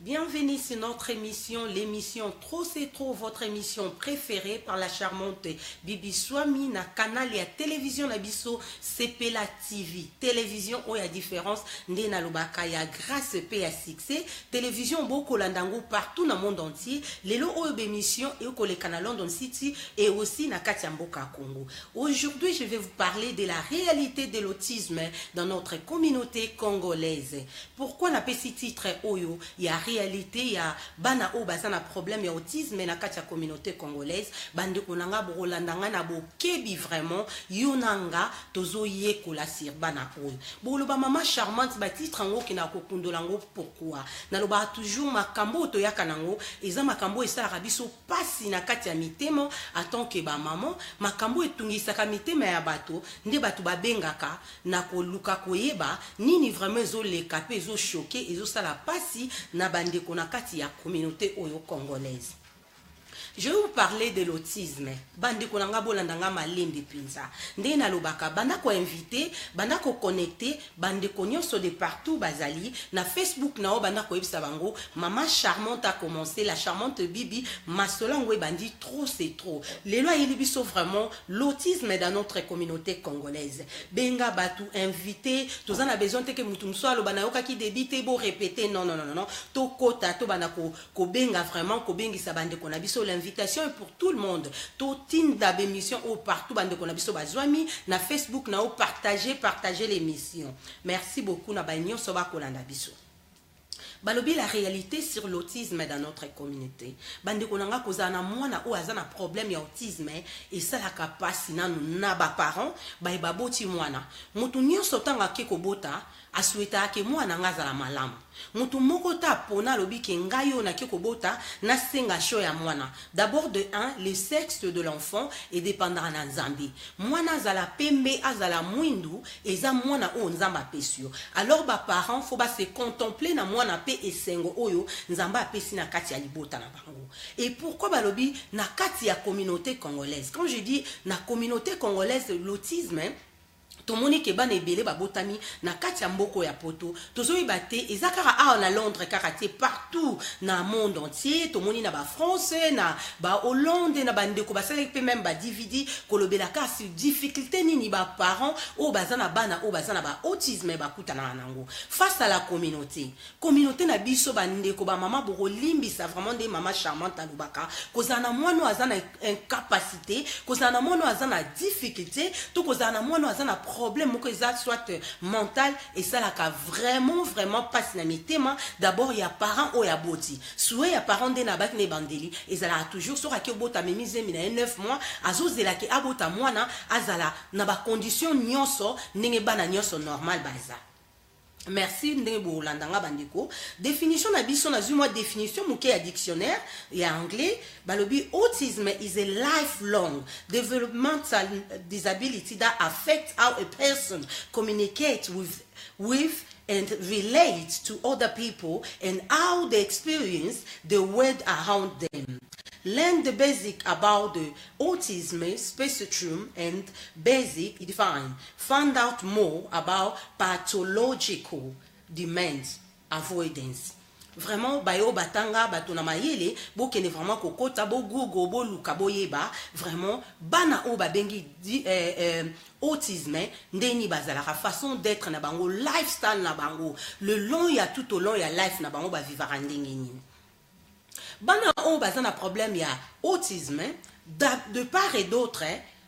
Bienvenue sur notre émission, l'émission Trop c'est trop, votre émission préférée par la charmante Bibi Swami na canal ya télévision na biso Sepela TV. Télévision oyo ya différence nde nalobaka ya grâce pe ya succès. Télévision bokolanda yango partout na monde entier. Lelo oyo bémission ekoleka na London City et aussi na kati ya mboka Congo. Aujourd'hui, je vais vous parler de la réalité de l'autisme dans notre communauté congolaise. Pourquoi napesi titre oyo ya réalité ya bana oyo baza na problème ya autisme na kati ya communauté congolaise? Bandeko na nga, bokolanda nga na bokebi. Vraiment, yo na nga tozoyekola sur bana oyo. Boloba: "Mama Charmante, batitre yango okendaka kokundola yango pourquoi?" Nalobaka toujours, makambo oyo toyaka nango eza makambo oyo esalaka biso pasi na kati ya mitema en tant que bamama, makambo oyo etungisaka mitema ya bato, nde bato babengaka na koluka koyeba nini vraiment ezoleka mpe ezochoquer, ezosala pasi na bandeko na kati ya communauté oyo congolaise. Je vais vous parler de l'autisme. Bandeko na nga, bolanda nga malembe mpenza. Ndenge nalobaka, banda koinviter, banda koconnecter bandeko nyonso de partout bazali na Facebook na oyo, banda koyebisa bango: "Mama Charmante a commencé, la charmante Bibi." Masolo yango ebandi, Trop c'est trop. Lelo ayeli biso vraiment l'autisme dans notre communauté congolaise. Benga bato, invité. Toza na besoin te ke mutu mosusu aloba: "Nayokaki début te, borépéter." Non, non, non, non. Tokota, tobanda kobenga vraiment, kobengisa bandeko na biso. L'invitation est pour tout le monde. Totinda bémission oyo partout bandeko na biso bazwami na Facebook na oyo. Partager, partager l'émission. Merci beaucoup na banyonso bakolanda biso. Balobi la réalité sur l'autisme dans notre communauté. Bandeko na nga, kozala na mwana oyo aza na problème ya autisme esalaka mpasi nanu na baparent baye baboti mwana. Motu nyonso ntango ake kobota asouhaitaka ke mwana nga azala malamu. Motu moko te apona alobi ke ngai oyo nake kobota, nasenga choix ya mwana. D'abord, de 1, le sexe de l'enfant edépendaka na Nzambe. Mwana azala pembe, azala mwindu, eza mwana oyo Nzambe apesi yo. Alors baparent faut base contempler na mwana mpe esengo oyo Nzambe apesi na kati ya libota na bango. Et pourquoi balobi na kati ya communauté congolaise? Quand je dis na communauté congolaise, l'autisme, tomoni ke bana ebele babotami na kati ya mboka ya poto. Tozoyeba te, eza kaka awa na Londres kaka te, partout na monde entier. Tomoni na bafrance, na bahollande, na bandeko basalaki mpe même baDVD kolobela kaka si difficulté nini baparent oyo baza na bana oyo baza na baautisme bakutanaka nango face à la communauté. Communauté na biso, bandeko bamama, bokolimbisa vraiment. Nde Mama Charmante alobaka, kozala na mwana oyo aza na incapacité, kozala na mwana oyo aza na difficulté, to kozala na mwana oyo aza na problème moko eza soit mental, esalaka vraiment, vraiment mpasi na mitema d'abord ya parent oyo aboti. Souhait ya parent, nde na baki na ebandeli, ezalaka toujours soki ake obota, amemi zemi na ye 9 mois, azozelaki abota mwana azala na bacondition nyonso ndenge bana nyonso normal baza. Merci ndenge bolanda nga, bandeko. Définition na biso, nazwi mwa définition moke ya dictionnaire ya anglais. Balobi: "Autism is a lifelong developmental disability that affects how a person communicates with and relate to other people and how they experience the world around them. Learn the basic about the autism spectrum and basic define. Find out more about pathological demands avoidance." Vraiment, bayo batanga, bato na mayele, bokende vraiment kokota, bogoogle, boluka, boyeba vraiment bana oyo babengi autisme ndeni bazalaka, façon d'être na bango, lifestyle na bango, le long ya tout au long ya life na bango, bavivaka ndenge nini. Bana oyo baza na problème ya autisme, de part et d'autre,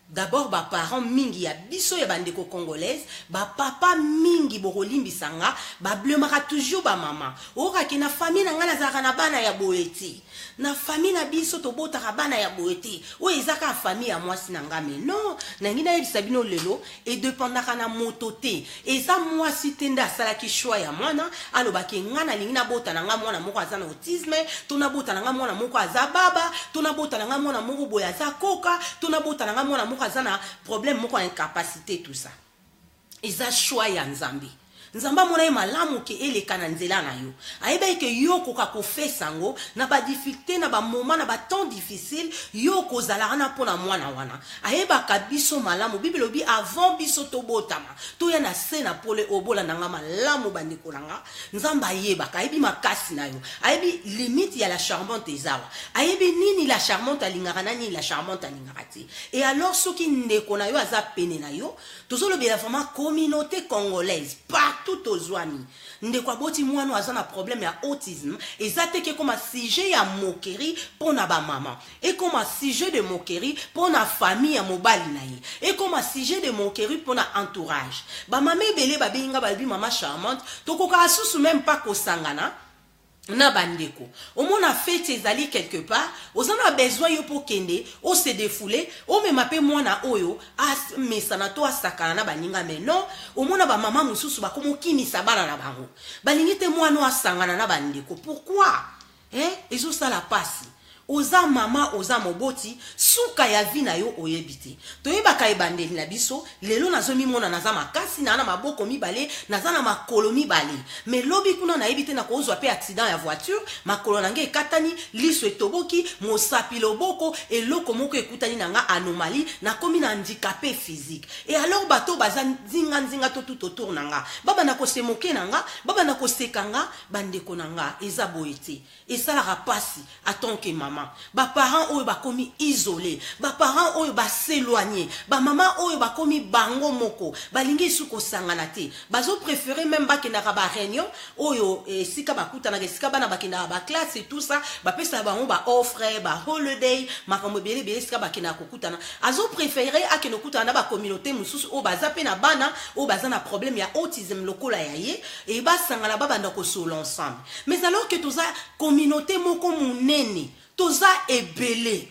d'abord baparent mingi ya biso ya bandeko congolaise, bapapa mingi, bokolimbisa nga, bablâmaka toujours bamama. Oyokaki: "Na famille na ngai nazalaka na bana ya boye te, na famille na biso tobotaka bana ya boye te, oyo eza kaka famille ya mwasi na nga." Mais non, nangi nayebisa bino lelo, edépendaka na moto te. Eza mwasi te nde asalaki choix ya mwana, alobaki: "Ngai nalingi nabota na nga mwana moko aza na autisme, to nabota na nga mwana moko aza baba, to nabota na nga mwana moko boye aza koka, to nabota na nga mwana moko aza na problème moko ya incapacité." Tout ça eza choix ya Nzambe. Nzambe amona ye malamu ke eleka na nzela na yo. Ayebaki ke yo okoka kofesa yango na ba difficulté, na ba moment, na ba temps difficile, yo okozala wana mpo na mwana wana. Ayebaka biso malamu. Bible elobi avant biso tobotama, toya na se na pole oyo, bolanda nga malamu bandeko na nga. Nzambe ayebaka, ayebi makasi na yo, ayebi limite ya la charmante ezawa, ayebi nini la charmante alingaka na nini la charmante alingaka te. Et alors soki ndeko na yo aza pene na yo, tozolobela vraiment communauté congolaise partout tozwami, ndeko aboti mwana aza na problème ya autisme, eza te ke ekoma sujet ya moquerie mpo na bamama, ekoma sujet de moquerie mpo na famille ya mobali na ye, ekoma sujet de moquerie mpo na entourage. Bamama ebele babengi nga, balobi: "Mama Charmante, tokokaka susu même pas kosangana na bandeko." Omona fête ezali quelque part, oza na besoin yo mpo okende ose défouler, omema mpe mwana oyo amesana to asakana na baninga, mais non, omona bamama mosusu bakoma okimisa bana na bango, balingi te mwana oyo asangana na bandeko. Pourquoi, eh? Ezosala pasi. Oza mama, oza moboti, suka ya vie na yo oyebi te. Toyebaka ebandeli na biso. Lelo nazomimona naza makasi, naa na maboko mibale, naza na makolo mibale, mais lobi kuna nayebi te, nakozwa mpe accident ya voiture, makolo na ngai ekatani, liso etoboki, mosapi loboko, eloko moko ekutani na nga, anomalie, nakomi na handicapé physique. Et alors bato baza nzinga-nzinga to tout autour na nga babanda kosemoquer na nga, babanda koseka nga. Bandeko na nga, eza boye te, esalaka mpasi. En tant que mama, baparent oyo bakomi isolé, baparent oyo bas'éloigner, bamama oyo bakomi bango moko, balingi esu kosangana te, bazopréférer même bakendaka baréunion oyo esika bakutanaka, esika bana bakendaka baclasse et tout ça, bapesaka bango baoffre, baholiday, makambo ebele ebele, esika bakendaka kokutana, azopréférer akende kokutana na bacommunauté mosusu oyo baza mpe na bana oyo baza na problème ya autisme lokola ya ye, e basangana, babanda kosolola ensemble. Mais alors que toza communauté moko monene, toza ebele,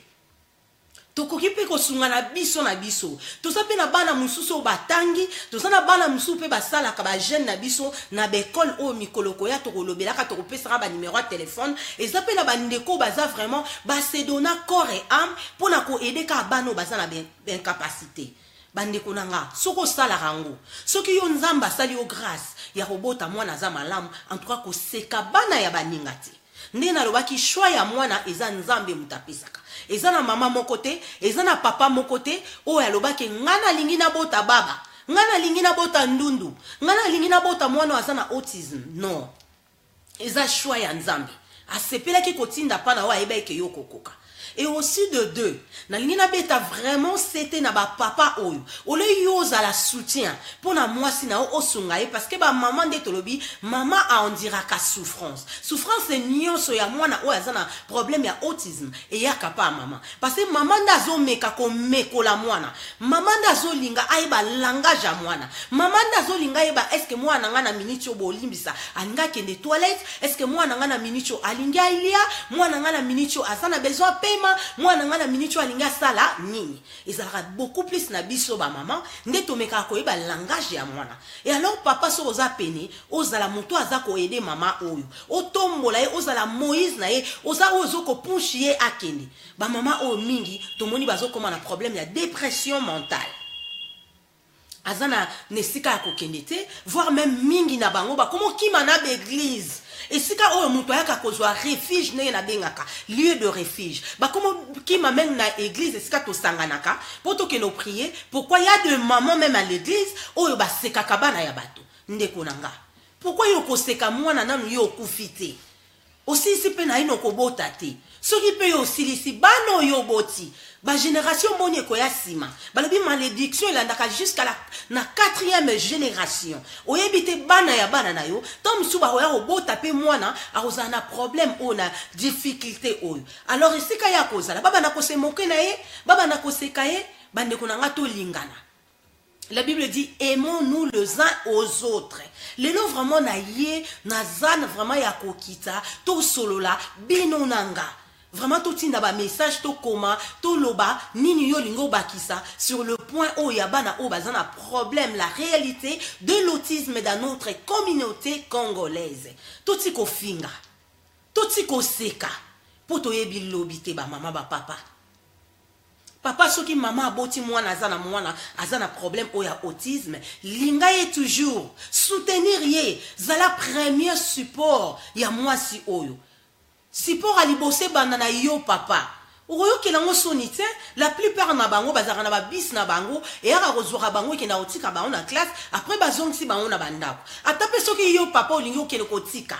tokoki mpe kosunga na biso na biso. Toza mpe na bana mosusu oyo batangi, toza na bana mosusu mpe basalaka, bajeune na biso na baekole oyo mikolo koya tokolobelaka, tokopesaka banimero ya telefone. Eza mpe na bandeko baza vraiment base donner corps et âme mpona koaider kaka bana oyo baza na baincapacité. Bandeko na nga, soki osalaka yango, soki yo Nzambe asali yo grâce ya kobota mwana aza malamu, en tout cas koseka bana ya baninga te. Nde nalobaki, choix ya mwana eza Nzambe moto apesaka. Eza na mama moko te, eza na papa moko te oyo alobaki: "Nga nalingi nabota baba, nga nalingi nabota ndundu, nga nalingi nabota mwana oyo aza na autisme." Non, eza choix ya Nzambe. Asepelaki kotinda mpa na oyo ayebaki yo kokoka. Et aussi de deux, nalingi nabeta vraiment sete na bapapa oyo ole yo ozala soutien mpo na mwasi na yo, osunga ye, parce que bamama nde tolobi, mama aenduraka souffrance. Souffrance nyonso ya mwana oyo aza na problème ya autisme eyaka pa ya mama, parce que mama nde azomeka komekola mwana, mama nde azolinga ayeba langage ya mwana, mama nde azolinga ayeba: est-ce mwana nga na miniti oyo, bolimbisa, alingi akende toilette? Est-ce mwana nga na miniti oyo alingi alia? Mwana nga na miniti oyo aza na besoin apema? Mwana nga na miniti oyo alingi asala nini? Ezalaka beaucoup plus na biso bamama nde tomekaka koyeba langage ya mwana. Et alors papa, soki oza pene, ozala moto aza koaider mama oyo, otombola ye, ozala Moïse na ye, oza oyo ozokopousser ye akende. Bamama oyo mingi tomoni bazokóma na problème ya dépression mentale, aza na esika ya kokende te, voire même mingi na bango bakoma okima na baeglise, esika oyo moto ayaka kozwa refuge, ndenge nabengaka lieu de refuge. Bakoma okima même na église, esika tosanganaka mpo tokende oprier. Pourquoi? Ya de maman même à l'église oyo basekaka bana ya bato. Ndeko na nga, pourquoi yo koseka mwana? Nanu yo okufi te, osilisi mpe na ye kobota te. Soki mpe yo osilisi bana oyo oboti, bagénération boni ekoya nsima? Balobi malédiction elandaka jusqu'à na quatrième génération. Oyebi te, bana ya bana na yo, ntango mosusu bakoya kobota mpe mwana akozala na problème oyo, na difficulté oyo. Alors esika ye akozala, babanda kosemoquer na ye, babanda koseka ye. Bandeko na nga, tolingana. La Bible dit: "Aimons-nous les uns aux autres." Lelo vraiment na ye naza vraiment ya kokita, tosolola bino na nga, vraiment totinda bamessage, tokoma, toloba nini yo olingi obakisa sur le point oyo ya bana oyo baza na problème, la réalité de l'autisme dans notre communauté congolaise. Toti kofinga, toti koseka, mpo toyebi lobi te. Bamama, bapapa, Papa, soki mama aboti mwana, aza na mwana aza na problème oyo ya autisme, linga ye toujours, soutenir ye, zala premier support ya mwasi oyo. Support ya liboso ebanda na yo, papa. Okoyokela yango soni te. La plupart na bango bazalaka na babus na bango, eyaka kozwaka bango, ekenda kotika bango na classe, après bazongisi bango na bandako. Ata mpe soki yo papa olingi okende kotika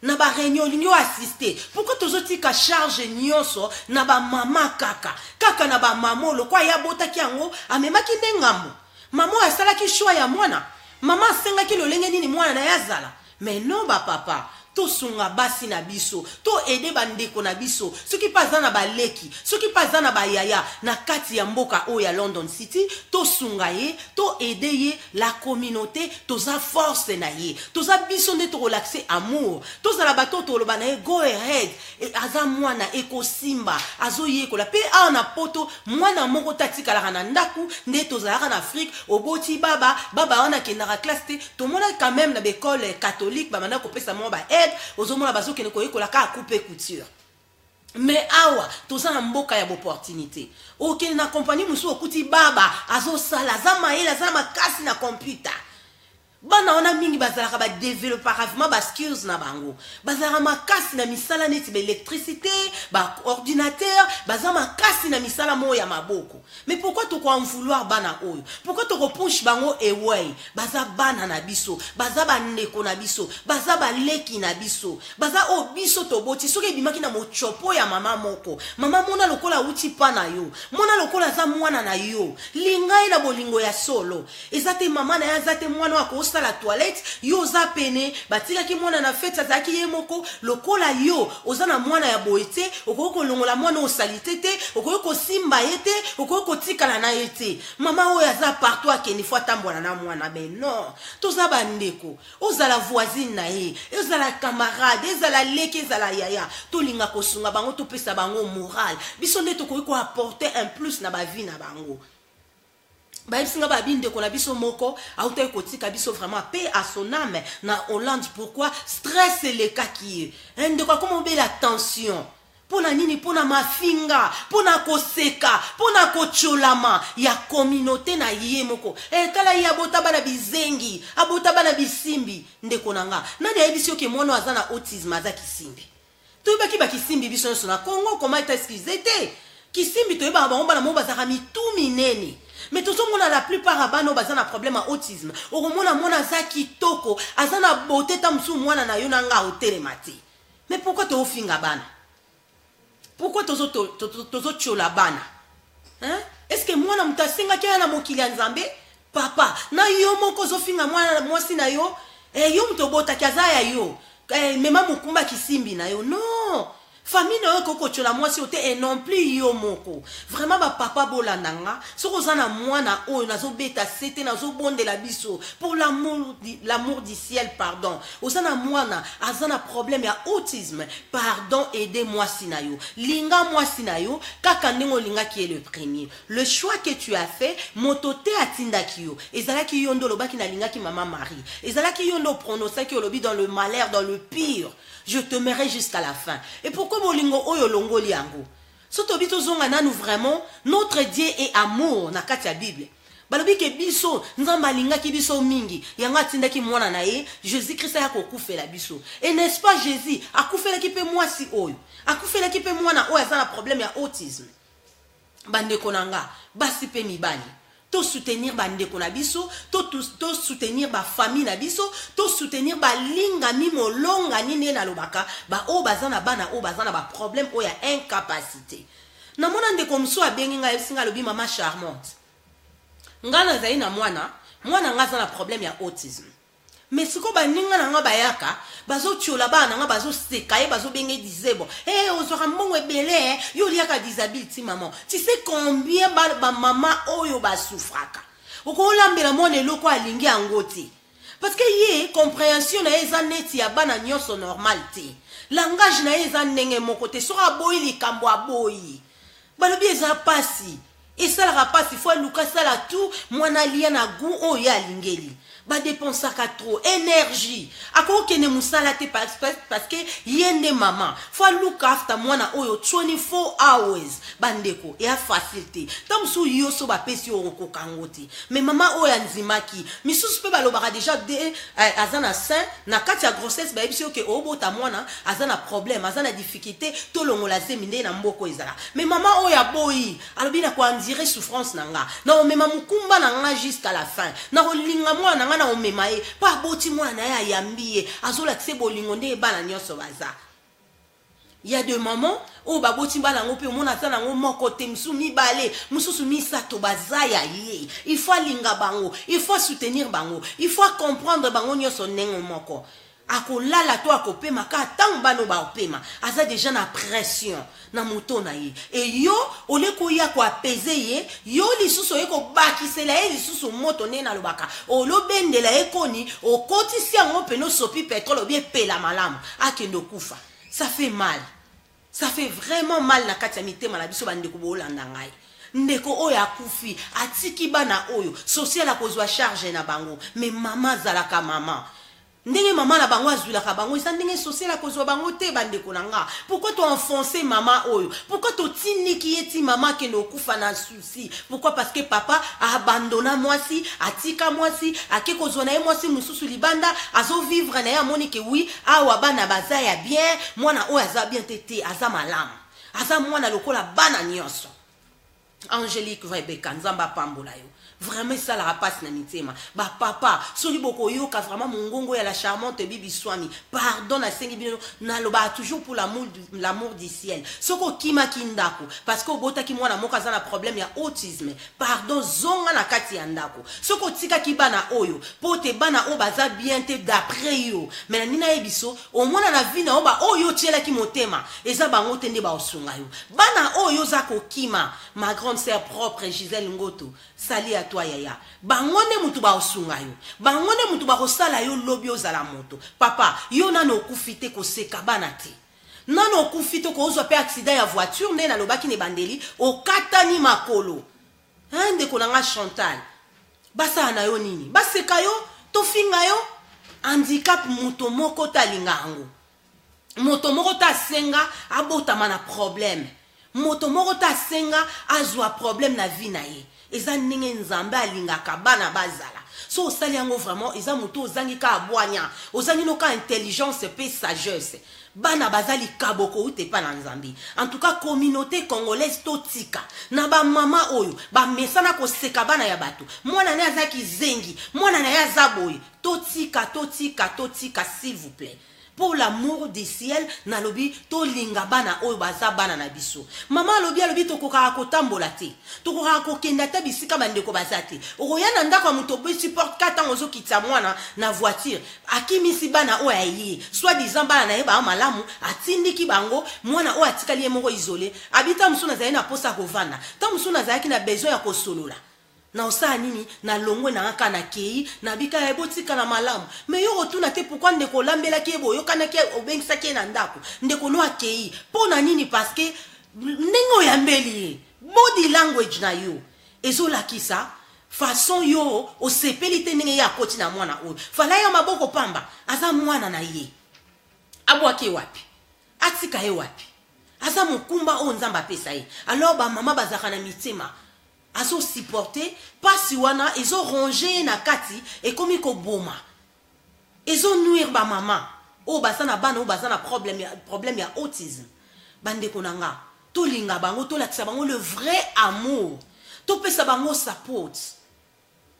na baréunion, olingi oassiste, pourquoi tozotika charge nyonso na bamama kaka, kaka na bamama? Lokwa ye abotaki yango, amemaki nde ngambo. Mama oyo asalaki choix ya mwana, mama asengaki lolenge nini mwana na ye azala. Mais non, bapapa, tosunga basi na biso, toaider bandeko na biso. Soki mpe aza na baleki, soki mpe aza na bayaya na kati ya mboka oyo ya London City, tosunga ye, toaider ye. La communauté, toza force na ye, toza biso nde tokolakise amour, tozala bato oyo toloba na ye: "Go ahead." E, aza mwana, ekosimba, azoyekola. Mpe awa na Poto, mwana moko te atikalaka na ndako nde tozalaka na Afrique. Oboti baba, baba wana akendaka classe te. Tomona quand même na baécole catholique bamanda kopesa mwa baaide, ozomona bazokende koyekola kaka coupe, couture. Mais awa toza na mboka ya baopportunité. Okende na kompagnie mosusu, okuti baba azosala, aza mayele, aza na makasi na computer. Bana wana mingi bazalaka, badéveloppaka vraiment baskills na bango, bazalaka makasi na misala neti baélectricité, baordinateur, baza makasi na misala moko ya maboko. Mais pourquoi tokoen vouloir bana oyo? Pourquoi tokopush bango away? Baza bana na biso, baza bandeko na biso, baza baleki na biso, baza oyo biso toboti. Soki ebimaki na mochopo ya mama moko, mama, mona lokola awuti pa na yo, mona lokola aza mwana na yo, linga ye na bolingo ya solo. Eza te mama na ye aza te, mwana oyo akosala toilette, yo oza pene. Batikaki mwana na fête, azalaki ye moko. Lokola yo oza na mwana ya boye te, okoki kolongola mwana oyo osali te te, okoki kosimba ye te, okoki kotikala na ye te. Mama oyo aza partout, akende, faut atambola na mwana. Mais non, toza bandeko. Ozala voisine na ye, ezala camarade, ezala leki, ezala yaya, tolinga kosunga bango, topesa bango moral. Biso nde tokoki koapporter un plus na bavie na bango. Bayebisi nga, babi ndeko na biso moko autaki kotika biso, vraiment paix à son âme, na Hollande. Pourquoi? Stress elekaki ye. Ndeko akoma obela tension. Mpo na nini? Mpo na mafinga, mpo na koseka, mpo na kotyolama ya communauté na ye moko. E, tala ye, abota bana bizengi, abota bana bisimbi. Ndeko na nga, nani ayebisi oke mwana aza na autisme aza kisimbi? Toyebaki bakisimbi biso nyonso na Congo. Koma eta excuse te, kisimbi toyebaka bango, bana moko bazalaka mitu minene. Mais tozomona la plupart ya bana oyo baza na problème ya autisme, okomona mwana aza kitoko, aza na beauté, ta mosusu mwana na yo na nga otelema te. Mais pourquoi tozofinga bana? Pourquoi tozotiola bana, hein? Est ce que mwana moto asengaki aya na mokili ya Nzambe? Papa, na yo moko ozofinga mwana mwasi na yo, eh, yo moto obotaki, aza ya yo, eh, mema mokumba kisimbi na yo. Non, famille na yo ekoki kotiola mwasi oyo te, et non plus yo moko. Vraiment, bapapa, bolanda nga. Soki oza na mwana oyo, nazobeta se te, nazobondela biso pour l'amour du ciel, pardon. Oza na mwana aza na problème ya autisme, pardon, aide mwasi na yo, linga mwasi na yo kaka ndenge olingaki ye le premier. Le choix que tu as fait, moto te atindaki yo, ezalaki yo nde olobaki: "Nalingaki mama Marie." Ezalaki yo nde oprononçaki, olobi: "Dans le malheur, dans le pire, je t'aimerai jusqu'à la fin." Et pourquoi bolingo oyo olongoli yango? So tobi tozonga nanu. Vraiment, notre Dieu est amour. Na kati ya Bible balobi ke biso, Nzambe alingaki biso mingi, yango atindaki mwana na ye Jésus Christ aya kokufela biso. Et n'est-ce pas, Jésus akufelaki mpe mwasi oyo, akufelaki mpe mwana oyo aza na problème ya autisme. Bandeko na nga, basi mpe mibali, tosoutenir bandeko na biso, tosoutenir bafamille na biso, tosoutenir balingami molongani. Nde nalobaka, baoyo baza na bana oyo baza na baproblème oyo ya incapacité. Namona ndeko mosusu abengi ngai, ayebisi ngai, alobi: "Mama Charmante, ngai nazali na mwana, mwana ngai aza na problème ya autisme. Mais sikoyo baninga na nga bayaka, bazotiola bana na nga, bazoseka ye, bazobenge disable. E, ozwaka mbongo ebele, yo oliaka disability. Maman, tu sais combien bamama oyo basouffraka? Okolambela mwana eloko alingi yango te, parce que ye compréhension na ye eza neti ya bana nyonso normal te, langage na ye eza ndenge moko te. Soki aboyi likambo, aboyi." Balobi eza pasi, esalaka pasi. Faut aluka, asala tout mwana alia na goût oyo ye alingeli. Badépensaka trop énergie. Akokende mosala te parce que ye nde mama, faut aluka after mwana oyo 24 hours. Bandeko, eya facile te. Ntango mosusu yo so bapesi yo, okokoka yango te. Mais mama oyo andimaki. Misusu mpe balobaka déjà de aza na sein, na kati ya grossesse bayebisi yo ke obota mwana aza na problème, aza na difficulté, tolongola zemi. Nde na mboka ezala. Mais mama oyo aboyi, alobi: na koendurer souffrance na nga, na komema mokumba na nga jusqu'à la fin, na kolinga mwana na nga, na komema ye. Mpo aboti mwana na ye, ayambi ye, azolakisa bolingo nde bana nyonso baza. Ya de maman oyo baboti bana yango mpe omona aza nango moko te, mosusu mibale, mosusu misato, baza ya ye. Il faut alinga bango, il faut soutenir bango, il faut comprendre bango nyonso ndenge moko. Akolala to akopema kaka ntango bana oyo baopema. Aza déjà na pression na moto na ye. E yo olie koya koapaiser ye, yo lisusu oye kobakisela ye lisusu moto. Ndenge nalobaka, olobendela ye koni, okotisi yango mpena, osopi pétrole, obi epela malamu, akende okufa. Ça fait mal, ça fait vraiment mal na kati ya mitema na biso. Bandeko, boolanda ngai, ndeko oyo akufi, atiki bana oyo, social akozwa charge na bango. Mais mama azalaka mama. Ndenge mama na bango azwilaka bango, eza ndenge social akozwa bango te. Bandeko na nga, pourquoi toenfonce mama oyo? Pourquoi totindiki ye ti mama akende okufa na souci? Pourquoi? Parce que papa aabandonna mwasi, atika mwasi, ake kozwa na ye mwasi mosusu libanda, azovivre na ye. Amoni ke oui, awa bana baza ya bien, mwana oyo aza bien te. Te, aza malamu, aza mwana lokola bana nyonso. Angélique Rebeka, Nzambe apambola yo. Vraiment esalaka mpasi na mitema. Bapapa, soki bokoyoka vraiment mongongo ya la charmante Bibi Swami, pardon, nasengi bino, nalobaka toujours pour l'amour du ciel. Soki okimaki ndako parce que obotaki mwana moko aza na problème ya autisme, pardon, zonga na kati ya ndako. Soki otikaki bana oyo mpo te bana oyo baza bien te d'après yo, mais na nini nayebi so omona na vie na yo, baoyo otielaki motema eza bango te nde baosunga yo. Bana oyo oza kokima, ma grande sœur propre Gisèle Ngoto, sali ya toi yaya, bango nde mutu baosunga yo, bango nde mutu bakosala yo lobi ozala moto. Papa, yo nano okufi te, koseka bana te. Nano okufi te, kozwa mpe accident ya voiture, nde nalobaki na ebandeli, okatani makolo. Ndeko na nga Chantal, basala na yo nini? Baseka yo, tofinga yo. Handicap, moto moko te alinga yango. Moto moko te asenga abotama na problème. Moto moko te asenga azwa problème na vie na ye. Eza ndenge Nzambe alingaka bana bazala. So osali yango, vraiment eza moto ozangi kaka bwanya, ozangi no kaka intelligence mpe sagesse. Bana baza likabo kouta epa na Nzambe. En tout cas, communauté congolaise, totika na bamama oyo bamesana koseka bana ya bato. Mwana na ye aza kizengi, mwana na ye aza boye. Totika, totika, totika, s'il vous plaît, pour l'amour du ciel. Nalobi tolinga bana oyo baza bana na biso. Mama alobi, alobi tokokaka kotambola te, tokokaka kokende ata bisika bandeko baza te. Okoya na ndako ya moto, obesi porte ka ntango ozokitisa mwana na voiture, akimisi bana oyo aye, soit disant bana na ye baa malamu, atindiki bango, mwana oyo atikali ye moko isolé. Abita mosusu nazali na mposa ya kovanda, ntango mosusu nazalaki na besoin ya kosolola, na osala nini? Nalongwe na nga kaka, nakei, nabika ya botikala malamu. Mais yo kotuna te pourquoi ndeko olambelaki ye, boyokanaki, obengisaki ye na ndako, ndeko no akei mpo na nini? Parce que ndenge oyambeli ye, body language na yo ezolakisa façon yo osepeli te ndenge ye akoti na mwana oyo. Fala ya maboko pamba, aza mwana na ye, abwaki ye wapi? Atika ye wapi? Aza mokumba oyo Nzambe apesa ye. Alors bamama bazalaka na mitema, azosupporte mpasi wana, ezoronger ye na kati, ekomi koboma, ezonuire bamama oyo baza na bana oyo baza na problème ya autisme. Bandeko na nga, tolinga bango, tolakisa bango le vrai amour, topesa bango support.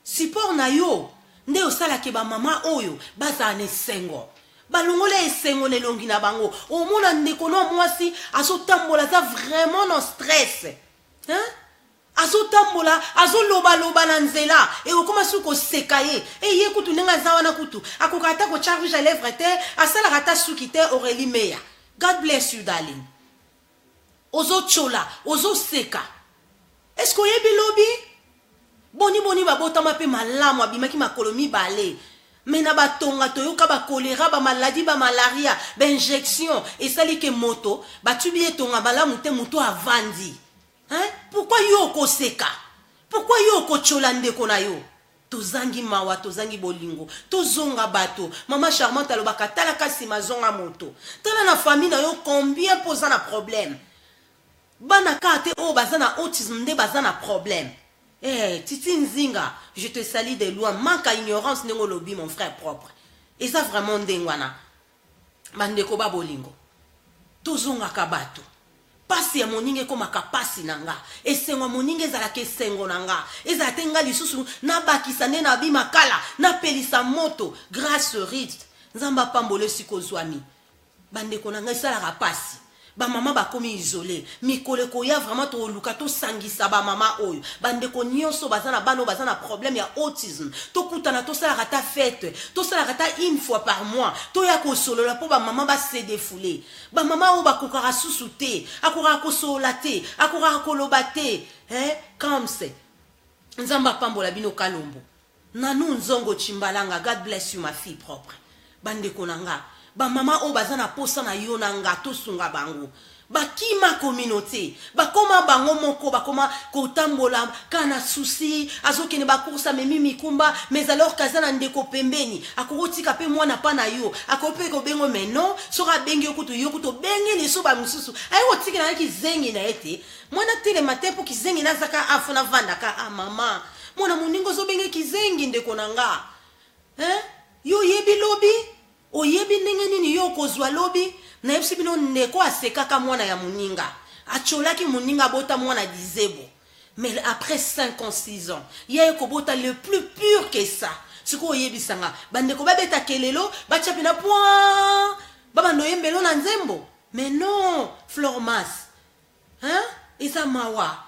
Support na yo nde osalaki bamama oyo bazala na esengo, balongola esengo na elongi na bango. Omona ndeko no mwasi azotambola, aza vraiment na stress, hein? Azotambola, azolobaloba na nzela, ekokoma soki koseka ye. Eye kutu ndenge aza wana, kutu akoka ata kotya rouge à lèvre te, asalaka ata suki te. Aurélie Meya, God bless you, darling. Ozotyola, ozoseka, est-ce oyebi lobi boni boni babotama mpe malamu, abimaki makolo mibale? Mais na batonga toyoka bacholéra, bamaladi, bamalaria, bainjection esali ke moto batubi etonga malamu te, moto avandi, hein? Pourquoi yo okoseka? Pourquoi yo okotyola ndeko na yo? Tozangi mawa, tozangi bolingo. Tozonga bato. Mama Charmante alobaka, talaka nsima, zonga moto. Tala na famille na yo combien mpo oza na problème. Bana kaka te oyo baza na autisme nde baza na problème. Eh, Titi Nzinga, je te salue de loin. Manque à ignorance ndenge olobi, mon frère propre. Eza vraiment ndenge wana. Bandeko ba bolingo, tozongaka bato. Pasi ya moninga ekomaka pasi na nga. Esengo ya moninga ezalaka esengo na nga. Ezala te nga lisusu nabakisa nde na bimakala, napelisa moto. Grace Ritz, Nzambe apambola esika ozwami. Bandeko na ngai, esalaka pasi. Bamama bakomi isole. Mikolo ekoya vraiment toluka tosangisa bamama oyo. Bandeko nyonso baza na bana oyo baza na problème ya autisme. Tokutana, tosalaka ata fête, tosalaka ata une fois par mois. Toya kosolola mpo bamama ba se défouler. Bamama oyo bakokaka susu te, akokaka kosolola te, akokaka koloba te. Hein? Kamse. Nzambe apambola bino Kalombo. Nanu Nzongo Chimbalanga, God bless you ma fille propre. Bandeko na nga, bamama oyo baza na posa na yo na nga, tosunga bango. Bakima communauté, bakoma bango moko, bakoma kotambola kaka na souci, azokende ba course, amemi mikumba, mais alors kaza na ndeko pembeni, akokotika pe mwana pa na yo, akoki pe kobengo, mais non, soki abengi yo kutu, yo kutu obengi liso ba mosusu, aye kotikela na kizengi na ye te. Mwana telema te mpo kizengi nazaka afo navandaka. Ah mama, mwana moninga ozobenge kizengi, ndeko na nga. Hein? Yo oyebi lobi? Oyebi ndenge nini yo okozwa lobi? Nayebisi bino, ndeko asekaka mwana ya moninga. Atiolaki moninga abota mwana dizebo. Mais après 5 ans, 6 ans, ye kobota le plus pur que ça. Sikoyo oyebisanga, bandeko babeta kelelo, batia pena point, babando oyembelo na nzembo. Mais non, Flormas. Hein? Eza mawa.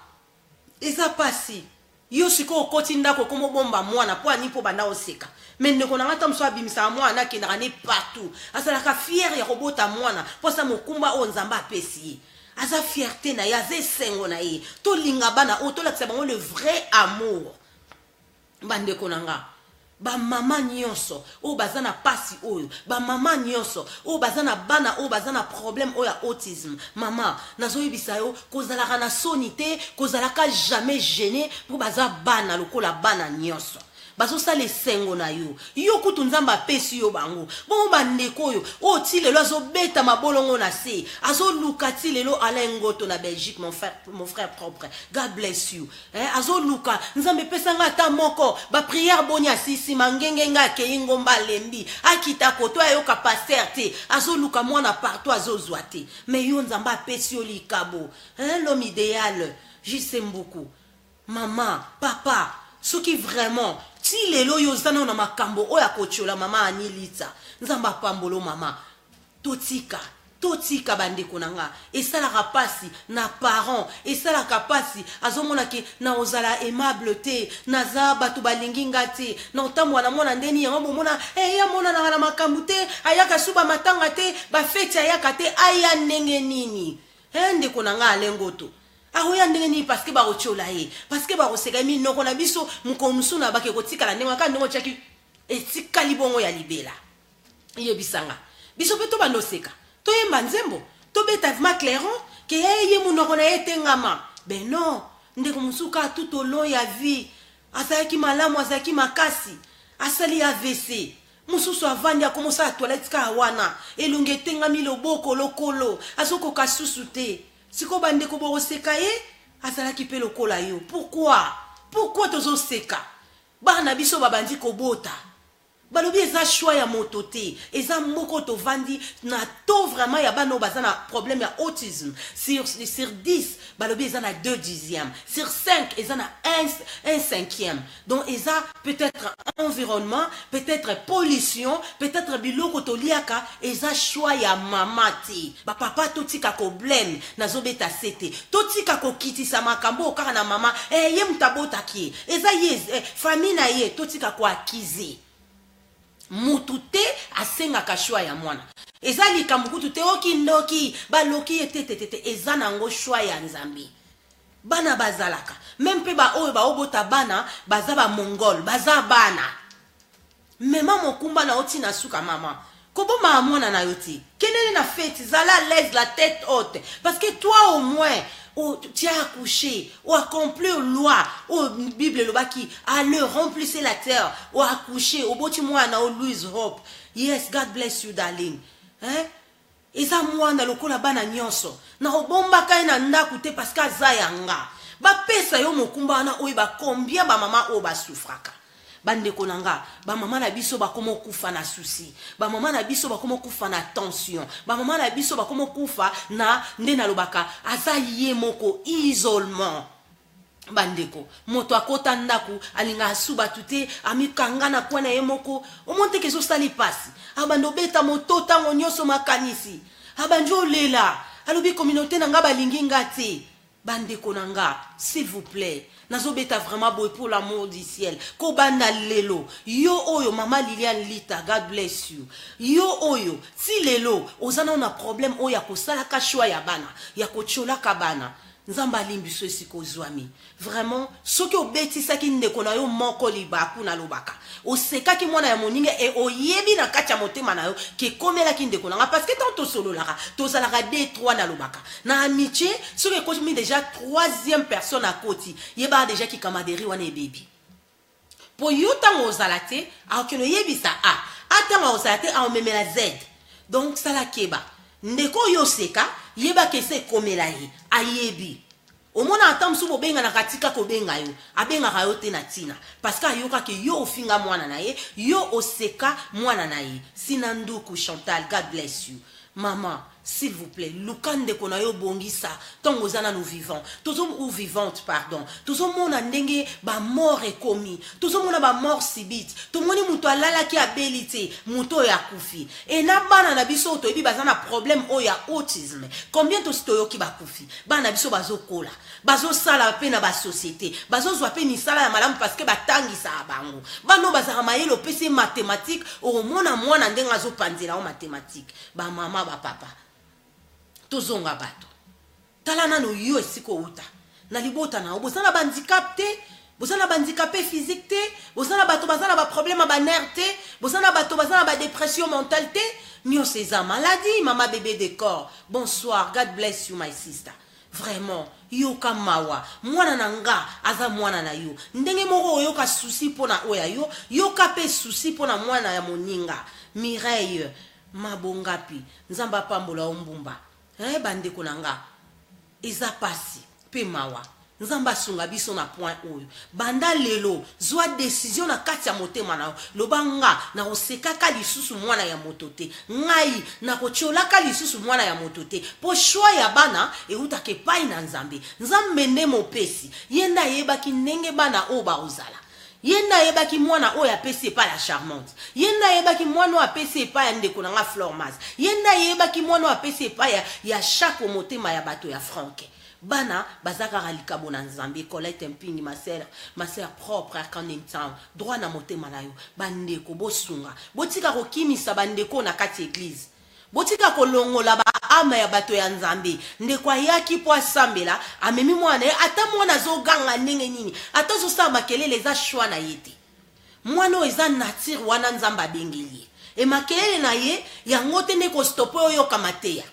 Eza pasi. Yo sikoyo okoti ndako, okoma obomba mwana mpo ani mpo banda oseka. Mais ndeko na nga, ta mosusu abimisaka mwana, akendaka ne partout. Azalaka fier ya kobota mwana mpo aza mokumba oyo Nzambe apesi ye. Aza fierté na ye, aza esengo na ye. Tolinga bana oyo, tolakisa bango le vrai amour. Bandeko na nga, bamama nyonso oyo baza na pasi oyo, bamama nyonso oyo baza na bana oyo baza na problème oyo ya autisme, mama, nazoyebisa yo, kozalaka na soni te, kozalaka jamais gêné, mpo baza bana lokola bana nyonso. Bazosala esengo na yo. Yo kutu Nzambe apesi yo bango. Bongo bandeko oyo, oyo ti lelo azobeta mabolongo na se, azoluka ti lelo. Alain Ngoto na Belgique, mon frère, mon frère propre, God bless you. Eh, azoluka Nzambe epesa nga ata moko. Baprière boni asisi mangenge, nga akei ngomba, alembi, akita koto, ayoka pasteur te, azoluka mwana partout, azozwa te. Mais yo Nzambe apesi yo likabo, hein, l'homme idéal JC Mbuku. Mama, papa, soki vraiment ti lelo oyo oza nano na makambo oyo akotiola mama Ani Litsa, Nzambe apambolo mama. Totika, totika bandeko na nga. Esalaka pasi na parent, esalaka pasi. Azomona ke na ozala aimable te, naza bato balingi nga te, na otambola na mwana ndeni yango bomona eh, ye amonanaka na makambo te, ayaka su bamatanga te, bafeti ayaka te, aya ndenge nini? Eh, ndeko na nga Alengoto, akoya ndenge nini? Parce que bakotiola ye, parce que bakoseka ye. Minoko na biso, mokolo mosusu na bake kotikala ndenge kaka ndenge otiaki, etikali bongo ya libela. Yebisanga, biso mpe tobanda oseka, toyemba nzembo, tobeta vraiment clairon ke ye ye monoko na ye etengama. Ben non, ndeko mosusu kaka tout au long ya vie azalaki malamu, azalaki makasi, asali AVC. Mosusu avandi, akomosala toilette kaka wana, elongi etengami, loboko, lokolo, azokoka susu te. Sikoyo bandeko bokoseka ye, azalaki mpe lokola yo. Pourquoi, pourquoi tozoseka bana na biso babandi kobota? Balobi eza choix ya moto te, eza moko tovandi na taux vraiment ya bana oyo baza na problème ya autisme sur 10, balobi eza na 2 dixième, sur 5 eza na 1 cinquième. Donc eza peut-être environnement, peut-être pollution, peut-être biloko toliaka. Eza choix ya mama te. Bapapa, totika koblame, nazobeta se te, totika kokitisa makambo oyo kaka na mama. Eh, ye moto abotaki ye, eza ye, eh, famille na ye. Totika koaccuser mutu te. Asengaka choix ya mwana eza likambo kutu te. Okindoki, baloki ye te, te, te, te. Eza nango choix ya Nzambe. Bana bazalaka même mpe baoyo baobota bana baza bamongole, baza bana. Mema mokumba na yo ntina suka. Mama, kobomaka mwana na yo te. Kendele na feti, zala à l'aise, la tête haute, parce que toi au moins Oh, tu as accouché, o accomplir loi oyo Bible elobaki, allez, remplissez la terre. O accouché, oboti mwana o Louise Hope. Yes, God bless you, darling. Hein? Eza mwana lokola bana nyonso, nakobombaka ye na ndako te parce que aza ya nga. Bapesa yo mokumba wana, oyeba combien bamama oyo basufraka. Bandeko na nga, bamama na biso bakoma okufa na souci, bamama na biso bakoma okufa na tension, bamama na biso bakoma okufa na nde nalobaka aza ye moko, isolement. Bandeko, moto akota ndako, alingaka asu bato te, amikanga na kwa na ye moko. Omoni teke ezosali mpasi, abandi obeta moto ntango nyonso, makanisi, abandi olela, alobi communauté na nga balingi nga te. Bandeko na nga, s'il vous plaît, nazobeta vraiment boye, pour l'amour du ciel, kobanda lelo, yo oyo, mama Liliane Lita, God bless you, yo oyo ti lelo oza nao na problème oyo ya kosalaka choix ya bana, ya kotiolaka bana, Nzambe alimbi biso esika ozwami. Vraiment, soki obetisaki ndeko na yo moko libaku, nalobaka osekaki mwana ya moninga, e oyebi na kati ya motema na yo ke ekomelaki ndeko na nga, parce que tant tosololaka, tozalaka 2 3. Nalobaka na amitié, soki ekomi déjà troisième personne akoti, yebaka déjà camaraderie wana ebebi. Mpo yo, ntango ozala te, akokende oyebisa a a, ntango ozala te, aomemela z. Donc sala keba, ndeko oyo oseka, yebaka ese ekomela ye, ayebi. Omona ata mosusu bobenganaka, tika kobenga yo, abengaka yo te na ntina, parce que ayokaki yo ofinga mwana na ye, yo oseka mwana na ye. Sina nduku Chantal, God bless you, mama. S'il vous plaît, luka ndeko na yo, bongisa ntango oza nanu vivant, tozo ou vivante, pardon. Tozomona ndenge bamort ekomi, tozomona bamort subite. Tomoni moto alalaki, abeli te, moto oyo akufi. E na bana na biso oyo toyebi baza na problème oyo ya autisme, combien tosi toyoki bakufi? Bana na biso bazokola, bazosala mpe na basociété, bazozwa mpe misala ya malamu parce que batangisaka bango. Bana oyo bazalaka mayele, opesi ye mathématique, okomona mwana ndenge azopanzela yo mathématique. Bamama, bapapa, tozonga bato. Tala nano yo esika outa na libota na yo, boza na bahandicap te, boza na bahandicapé physique te, boza na bato baza na baproblème ya banerf te, boza na bato baza na badépression mentale te. Nyonso eza maladie. Mama Bébé de corps, bonsoir, God bless you, my sister. Vraiment, yoka mawa. Mwana na nga aza mwana na yo. Ndenge moko oyoka souci mpo na oyo ya yo, yoka mpe souci mpo na mwana ya moninga. Mireille Mabongapi, Nzambe apambola yo, mbumba. Bandeko na nga, eza pasi mpe mawa. Nzambe asunga biso na point oyo. Banda lelo, zwa décision na kati ya motema na yo, loba: nga nakosekaka lisusu mwana ya moto te, ngai nakotiolaka lisusu mwana ya moto te. Mpo choix ya bana eutaka epai na Nzambe. Nzambe nde mopesi, ye nde ayebaki ndenge bana oyo bakozala, ye nde ayebaki mwana oyo apesi epai ya Charmante, ye nde ayebaki mwana oyo apesi epai ya ndeko na nga Flormas, ye nde ayebaki mwana oyo apesi epai ya Chako, motema ya bato ya Franke. Bana baza kaka likabo na Nzambe. Colette Mpingi, ma sœur, ma sœur propre ya Camden Town, droit na motema na yo. Bandeko, bosunga, botika kokimisa bandeko na kati ya église, botika kolongola baama ya bato ya Nzambe. Ndeko ayaki mpo asambela, amemi mwana ye. Ata mwana azoganga ndenge nini, ata azosala makelele, eza choix na ye te. Mwana oyo eza nature wana Nzambe abengeli ye. E makelele na ye yango te nde kostopper oyoka mateya.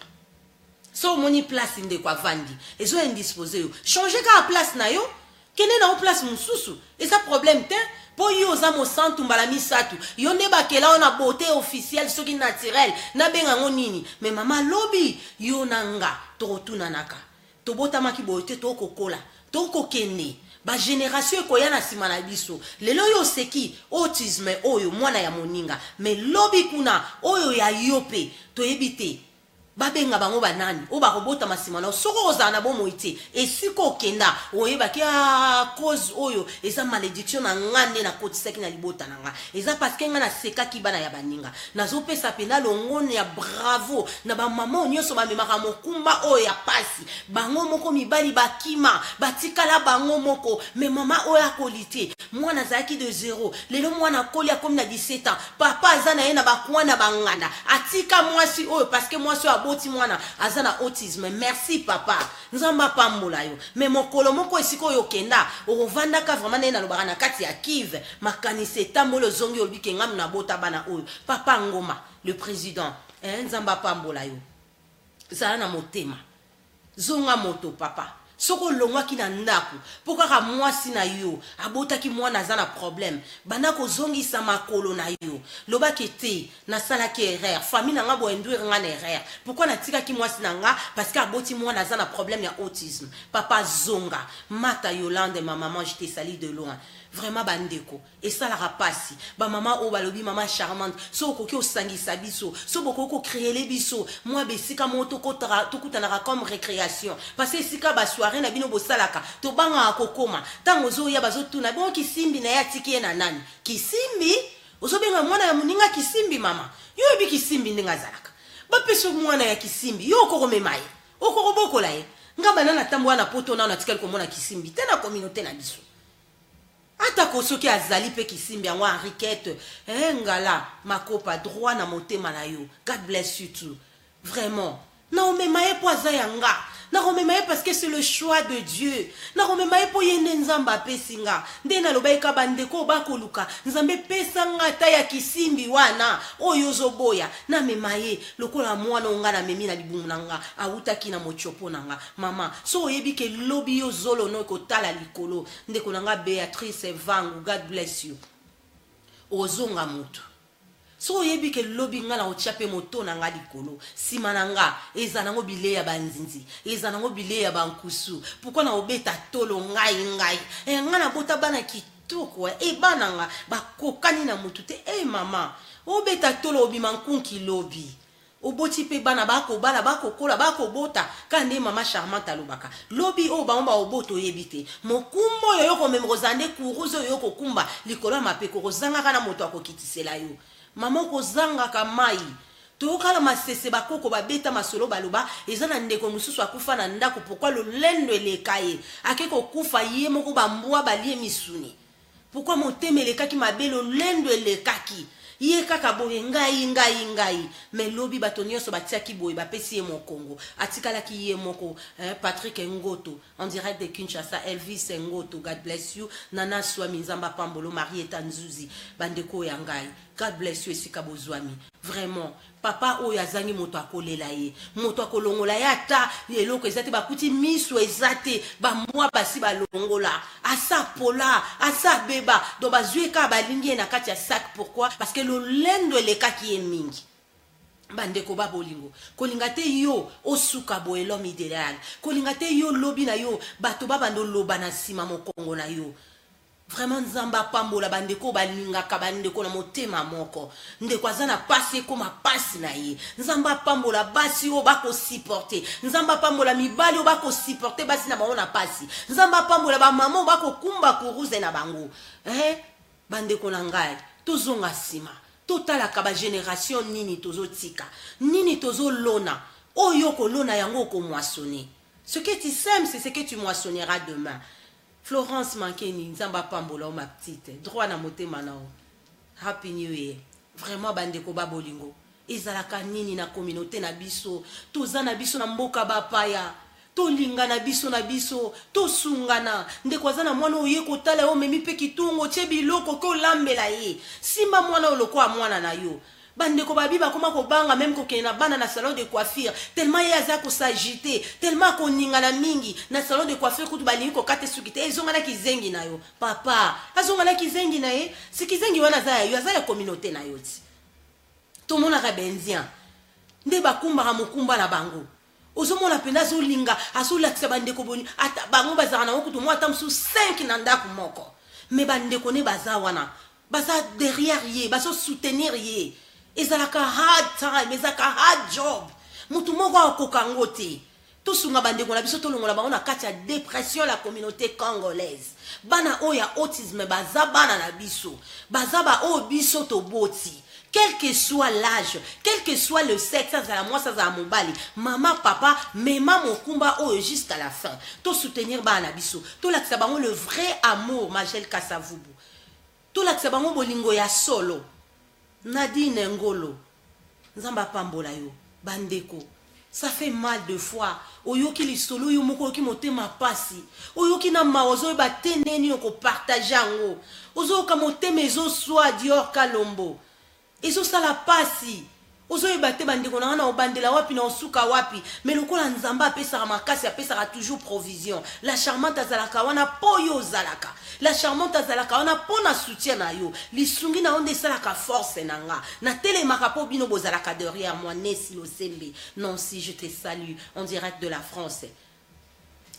So omoni place ndeko avandi ezo indisposer yo, change kaka place na yo, kende na yo place mosusu, eza problème te. Mpo yo oza mosantu mbala misato, yo nde bakela yo na beauté officielle, soki naturelle nabenga yango nini. Mais mama, lobi yo na nga tokotunanaka, tobotamaki boye te, tokokola, tokokende, bagénération ekoya na nsima na biso. Lelo oyo oseki autisme oyo mwana ya moninga, mais lobi kuna oyo ya yo mpe toyebi te babenga bango banani oyo bakobotama nsima na yo. Soki ozala na bomoi te, esika okenda, oyebaki a cause oyo eza malédiction na nga nde nakotisaki na libota na nga, eza parce que nga nasekaki bana ya baninga. Nazopesa mpenza longone ya bravo na bamama oyo nyonso bamemaka mokumba oyo ya pasi. Bango moko mibali bakima, batikala bango moko. Mais mama oyo akoli te, mwana azalaki de zéro, lelo mwana akoli, akomi na 17 ans, papa aza na ye na bakwa na banganda, atika mwasi oyo parce que mwasi oyo aboti mwana aza na autisme. Merci papa, Nzambe apambola yo. Mais mokolo moko, esika oyo okenda, okovandaka vraiment ndenge nalobaka na kati ya kive, makanisi etamboli, ozongi, olobi ke ngami nabota bana oyo. Papa Ngoma le président, eh, Nzambe apambola yo. Zala na motema, zonga moto, papa. Soki olongwaki na ndako mpo kaka mwasi na yo abotaki mwana aza na problème, banda kozongisa makolo na yo. Loba ke te, nasalaki erreur, famille na nga bo induire nga na erreur. Pourquoi natikaki mwasi na nga? Parce que aboti mwana aza na problème ya autisme. Papa zonga. Mata Yolande, ma maman, je te salue de loin. Vraiment bandeko, esalaka pasi. Ba mama oyo balobi mama charmante, so okoki osangisa biso, so bokoki kocréer biso mwa besika moko tokutanaka comme récréation, parce que esika basoirée na bino bosalaka, tobangaka kokoma. Ntango ozoya, bazotuna bongo kisimbi na ye atiki ye na nani? Kisimbi, ozobenga mwana ya moninga kisimbi? Mama, yo oyebi kisimbi ndenge azalaka. Bapesa mwana ya kisimbi, yo okokomema ye, okokobokola ye? Nga bana na ntambo wana poto, nano atikali komona kisimbi te na communauté na biso, atako soki azali mpe kisimbi yango. Henriquette, ngala makopa droit na motema na yo. God bless you too. Vraiment, naomema ye mpo aza ya nga, nakomema ye parce que c'est le choix de Dieu, nakomema ye mpo ye nde Nzambe apesi nga. Nde nalobaki ka bandeko oyo bakoluka Nzambe, pesa nga ata ya kisimbi wana oyo ozoboya, namema ye lokola mwana oyo nga namemi na libumu na nga, awutaki na motiopo na nga. Mama, so oyebi ke lobi yo zolo no ekotala likolo. Ndeko na nga Béatrice Vangu, God bless you. Ozonga motu soki oyebi ke lobi nga na kotia mpe moto na nga likolo, nsima na nga eza nango bilei ya banzinzi, eza nango bilei ya bankusu. Pourquoi na kobeta tolo? Ngai ngai e, ngai nabota bana kitoko e, bana nga bakokani na motu te. E mama, obeta tolo, obima nkunki. Lobi oboti mpe bana, bakobala, bakokola, bakobota kaka nde mama Charmante alobaka. Lobi oyo bango baobota, oyebi te mokumba oyo yo komema, kozala nde kuruze oyo kokumba likolo ya mapeko, kozangaka na moto akokitisela yo. Mama, okozangaka mai. Toyokala masese, bakoko babeta masolo, baloba eza na ndeko mosusu akufa na ndako. Pourquoi? Lolendo eleka ye, ake kokufa ye moko, bambwa balie misuni. Pourquoi? Motema elekaki mabe, lolendo elekaki ye kaka boye, ngai, ngai, ngai. Mais lobi bato nyonso batiaki boye, bapesi ye mokongo, atikalaki ye moko, hein? Patrick Ngoto en direct de Kinshasa, Elvis Ngoto, God bless you. Nana Swami, Nzambe apambolo. Marieta Nzuzi, bandeko ya ngai, God bless you esika bozwami. Vraiment, papa oyo azangi moto akolela ye, moto akolongola ye ata eloko eza te, bakuti miso eza te, bambwa basi balongola, asa pola, asa beba. Donc bazwi ye kaka, balingi ye na kati ya sac. Pourquoi? Parce que lolendo elekaki ye mingi. Bandeko ba bolingo, kolinga te yo osuka boye. L'homme idéal, kolinga te yo lobi na yo bato babanda oloba na nsima mokongo na yo. Vraiment, Nzambe apambola bandeko balingaka bandeko na motema moko. Ndeko aza na pasi, ekóma pasi na ye. Nzambe apambola basi oyo bakosupporter, Nzambe apambola mibali oyo bakosupporter basi na bango na pasi, Nzambe apambola bamama oyo bakokumba kuruze na bango, eh? Bandeko na ngai, tozonga nsima, totalaka bagénération nini tozotika, nini tozolona. Oyo okolona, yango okomoissonner. Ce que tu sèmes, c'est ce que tu moissonneras demain. Florence Mankeni, Nzambe apambola o, ma petite, droit na motema na o. Happy New Year. Vraiment, bandeko ba bolingo, ezalaka nini na communauté na biso? Toza na biso na mboka bapaya, tolingana biso na biso, tosungana. Ndeko aza na mwana, oye kotala ye, omemi mpe kitungo, otie biloko ke olambela ye. Simba mwana oyo lokola mwana na yo. Bandeko babi bakoma kobanga même kokende na bana na salon de coiffure, tellement ye aza kos'agiter, tellement akoningana mingi. Na salon de coiffure kutu balingi kokata suki te. Ezonga na kizengi na yo, papa azonga na kizengi na ye. Si kizengi wana aza ya yo, aza ya communauté na yo ti. Tomonaka baindien nde bakumbaka mokumba na bango. Ozomona mpenza azolinga, azolakisa bandeko boni. Ata bango bazalaka nango kutu mwa ata mosusu 5 na ndako moko, mais bandeko ne baza wana, baza derrière ye, bazosoutenir ye. Ezalaka hard time, ezalaka hard job, motu moko akoka yango te. Tosunga bandeko na biso, tolongola bango na kati ya dépression. La communauté congolaise, bana oyo ya autisme baza bana na biso, baza baoyo biso toboti. Quel que soit l'âge, quel que soit le sexe, azala mwasi, azala mobali, mama, papa, mema mokumba oyo jusqu'à la fin. Tosoutenir bana na biso, tolakisa bango le vrai amour. Magel Kasavubu, tolakisa bango bolingo ya solo. Nadine Ngolo, Nzambe apambola yo. Bandeko, ça fait mal de fois oyoki lisolo yo moko, oyoki motema pasi, oyoki na mawa, ozoyeba te ndeni okopartager yango, ozoyoka motema ezoswa. Dior Kalombo, ezosala pasi. Ozoyeba te, bandeko na nga, na obandela wapi, na osuka wapi. Mais lokola Nzambe apesaka makasi, apesaka toujours provision. La Charmante azalaka wana mpo yo ozalaka. La Charmante azalaka wana mpo na soutien na yo. Lisungi na yo nde esalaka force na nga. Natelemaka mpo bino bozalaka derrière moi. Nesi Losembe, Nancy, je te salue en direct de la France.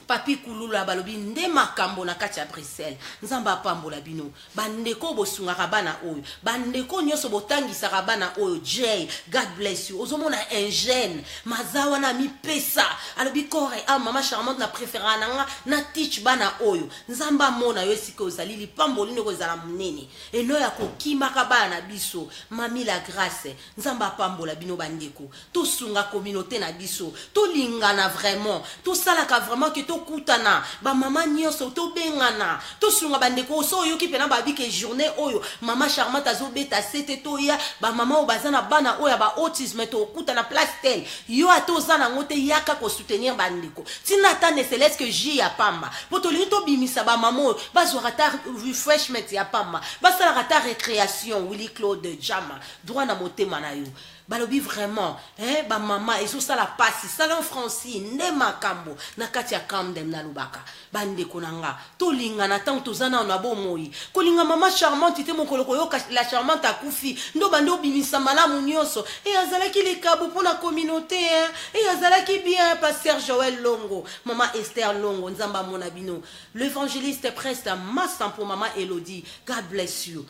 Papi Kulula, balobi nde makambo na kati ya Bruxelles. Nzambe apambola bino, bandeko bosungaka bana oyo, bandeko nyonso botangisaka bana oyo. J, God bless you. Ozomona un jeune maza wana mipesa, alobi corps et âme, mama Charmante, na préférera na nga na teach bana oyo. Nzambe amona yo esika ozali, lipamboli ndeko ezala monene eno ya kokimaka bana na biso. Mami la Grâce, Nzambe apambola bino, bandeko. Tosunga communauté na biso, tolingana vraiment, tosalaka vraiment ke tokutana, bamama nyonso tobengana, tosunga bandeko. So oyoki mpena babi ke journée oyo mama Charmante azobeta sete, toya, bamama oyo baza na bana oyo ya baautisme, tokutana place tel. Yo ata oza nango te, yaka kosoutenir bandeko, ntina ata ne serait-ce que jus ya pamba, mpo tolingi tobimisa bamama oyo bazwaka ata refreshment ya pamba, basalaka ata récréation. Willi Claude Jama, droit na motema na yo. Balobi vraiment, eh, bamama ezosala pasi. Salon Francine nde makambo na kati ya Camden. Nalobaka, bandeko na nga, tolingana ntango toza nano na bomoi. Kolinga mama Charmante te, mokolo koyoka la Charmante akufi, ndo bandi obimisa malamu nyonso. E azalaki likabo mpona communauté, e azalaki bien. Pasteur Joel Longo, mama Esther Longo, Nzambe amona bino. L'évangéliste preste Masampo, mama Elodie, God bless you,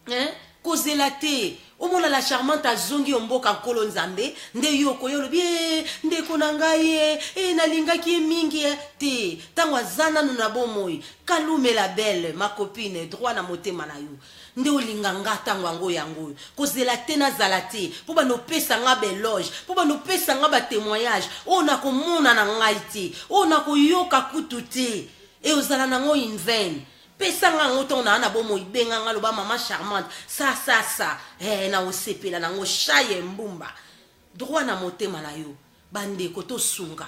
hein? Kozela te omona la Charmante azongi yo mboka nkolo Nzambe, nde yo okoya olobi e ndeko na ngai e, e nalingaki ye mingi e. Te, ntango aza nanu na bomoi. Kalume la belle, ma copine, droit na motema na yo. Nde olinga nga ntango yango yango oyo. Kozela te nazala te mpo banopesa nga baéloge, mpo banopesa nga batémoignage oyo nakomona na ngai te, oyo nakoyoka kutu te, e ozala nango in vain. Pesa nga yango ntongo naa na bomoi. Benga nga, loba mama Charmante sa sa sa, eh, na osepela nango. Shaye Mbumba, droit na motema na yo. Bandeko, tosunga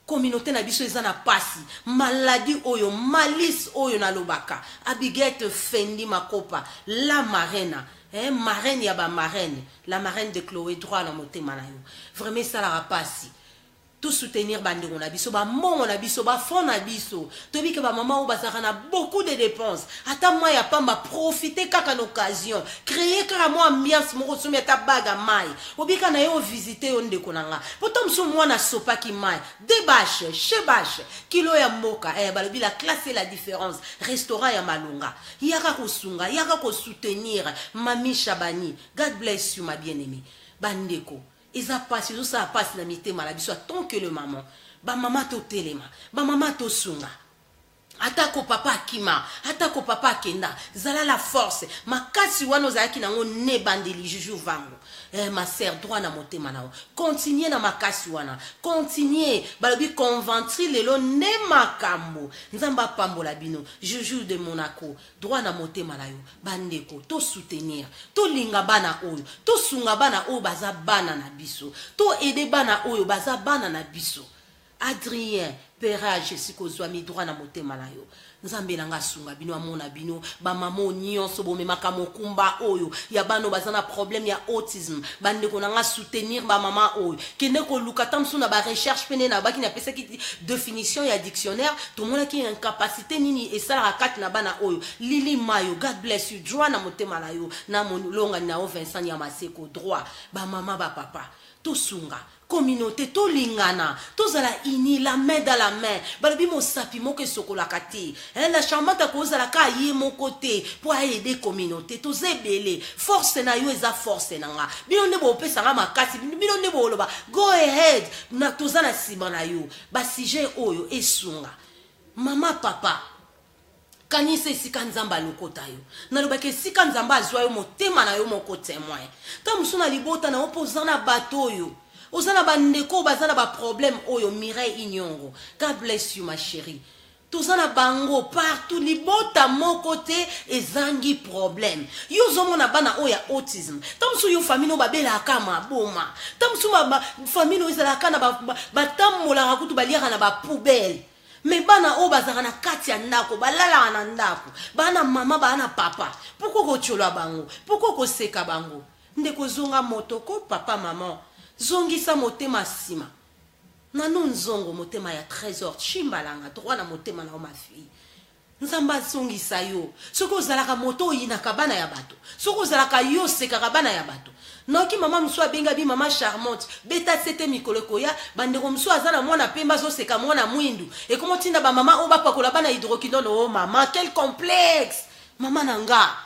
communauté na biso, eza na pasi, maladie oyo, malice oyo nalobaka. Abigete Fendi Makopa, la marraine, eh, marraine ya bamarraine, la marraine de Chloé, droit na motema na yo. Vraiment esalaka pasi. Tosoutenir bandeko na biso, bambongo na biso, bafond na biso. Toyebi ke bamama oyo bazalaka na beaucoup de dépenses. Ata mai ya pamba, profite kaka na occasion, créer kaka mwa ambiance moko, somi ata baga mai, obika na ye, ovisite yo ndeko na nga, po to mosusu mwana asopaki mai debashe shebashe kilo ya mboka. Eh, balobi la classe et la différence, restaurant ya malonga. Yaka kosunga, yaka kosoutenir mami Shabani. God bless you, ma bien-aimé. Bandeko, eza pasi, ezosala pasi na mitema na biso tant que le maman. Bamama totelema, bamama tosunga. Atako papa akima, atako papa akenda, zala la force, makasi wana ozalaki nango ne bandeli. Juju Vango, eh, ma sœur, droit na motema na yo. Continue na makasi wana, continue. Balobi conventry lelo nde makambo. Nzambe apambola bino. Juju de Monaco, droit na motema na yo. Bandeko, tosoutenir, tolinga bana oyo, tosunga bana oyo baza bana na biso, toaider bana oyo baza bana na biso. Adrien Perage, esika ozwami, droit na motema na yo. Nzambe na nga asunga bino, amona bino, bamama nyonso bomemaka mokumba oyo ya bana baza na problème ya autisme. Bandeko na nga, soutenir bamama oyo. Kende koluka ta mosusu na barecherche mpe nde nabaki napesaki définition ya dictionnaire, tomonaki incapacité nini esalaka kati na bana oyo. Lili Mayo, God bless you, droit na motema na yo, na molongani na yo Vincent Nyamaseko, droit. Bamama, bapapa, tosunga communauté, tolingana, tozala uni, la main dans la main. Balobi mosapi moko esokolaka te. La Charmante akozala ka ye moko te mpo aaider communauté. Toza ebele, force na yo eza force na nga. Bino nde bopesanga makasi, bino nde boloba go ahead na toza na nsima na yo. Basujet oyo esunga mama, papa. Kanisa esika Nzambe alokota yo. Nalobaki esika Nzambe azwa yo, motema na yo moko témoin. Ntango mosusu na libota na yo mpo oza na bato oyo, oza na bandeko oyo baza na baproblème oyo. Mireille Inyongo, God bless you, ma chérie. Toza na bango partout, libota moko te ezangi problème. Yo ozomona bana oyo ya autisme, ntango mosusu yo famille oyo babelaka maboma, ntango mosusu famille oyo ezalaka na batambolaka kutu, baliaka na bapoubelle. Mais bana oyo bazalaka na kati ya ndako, balalaka na ndako, baa na mama, baa na papa. Pourquoi kotiola bango? Pourquoi koseka bango? Ndeko, zonga moto ko, papa, mama, zongisa motema nsima nanu, nzongo motema ya Trésor Chimbalanga, droit na motema na yo, ma fille. Nzambe azongisa yo. Soki ozalaka moto oyinaka bana ya bato, soki ozalaka yo osekaka bana ya bato, noki mama mosusu abenga bi mama charmante, beta sete mikolo ekoya. Bandeko mosusu aza na mwana pembe, azoseka mwana mwindu, ekoma otinda bamama oyo bapakola bana hydroquinone. O mama, quel complexe, mama na nga.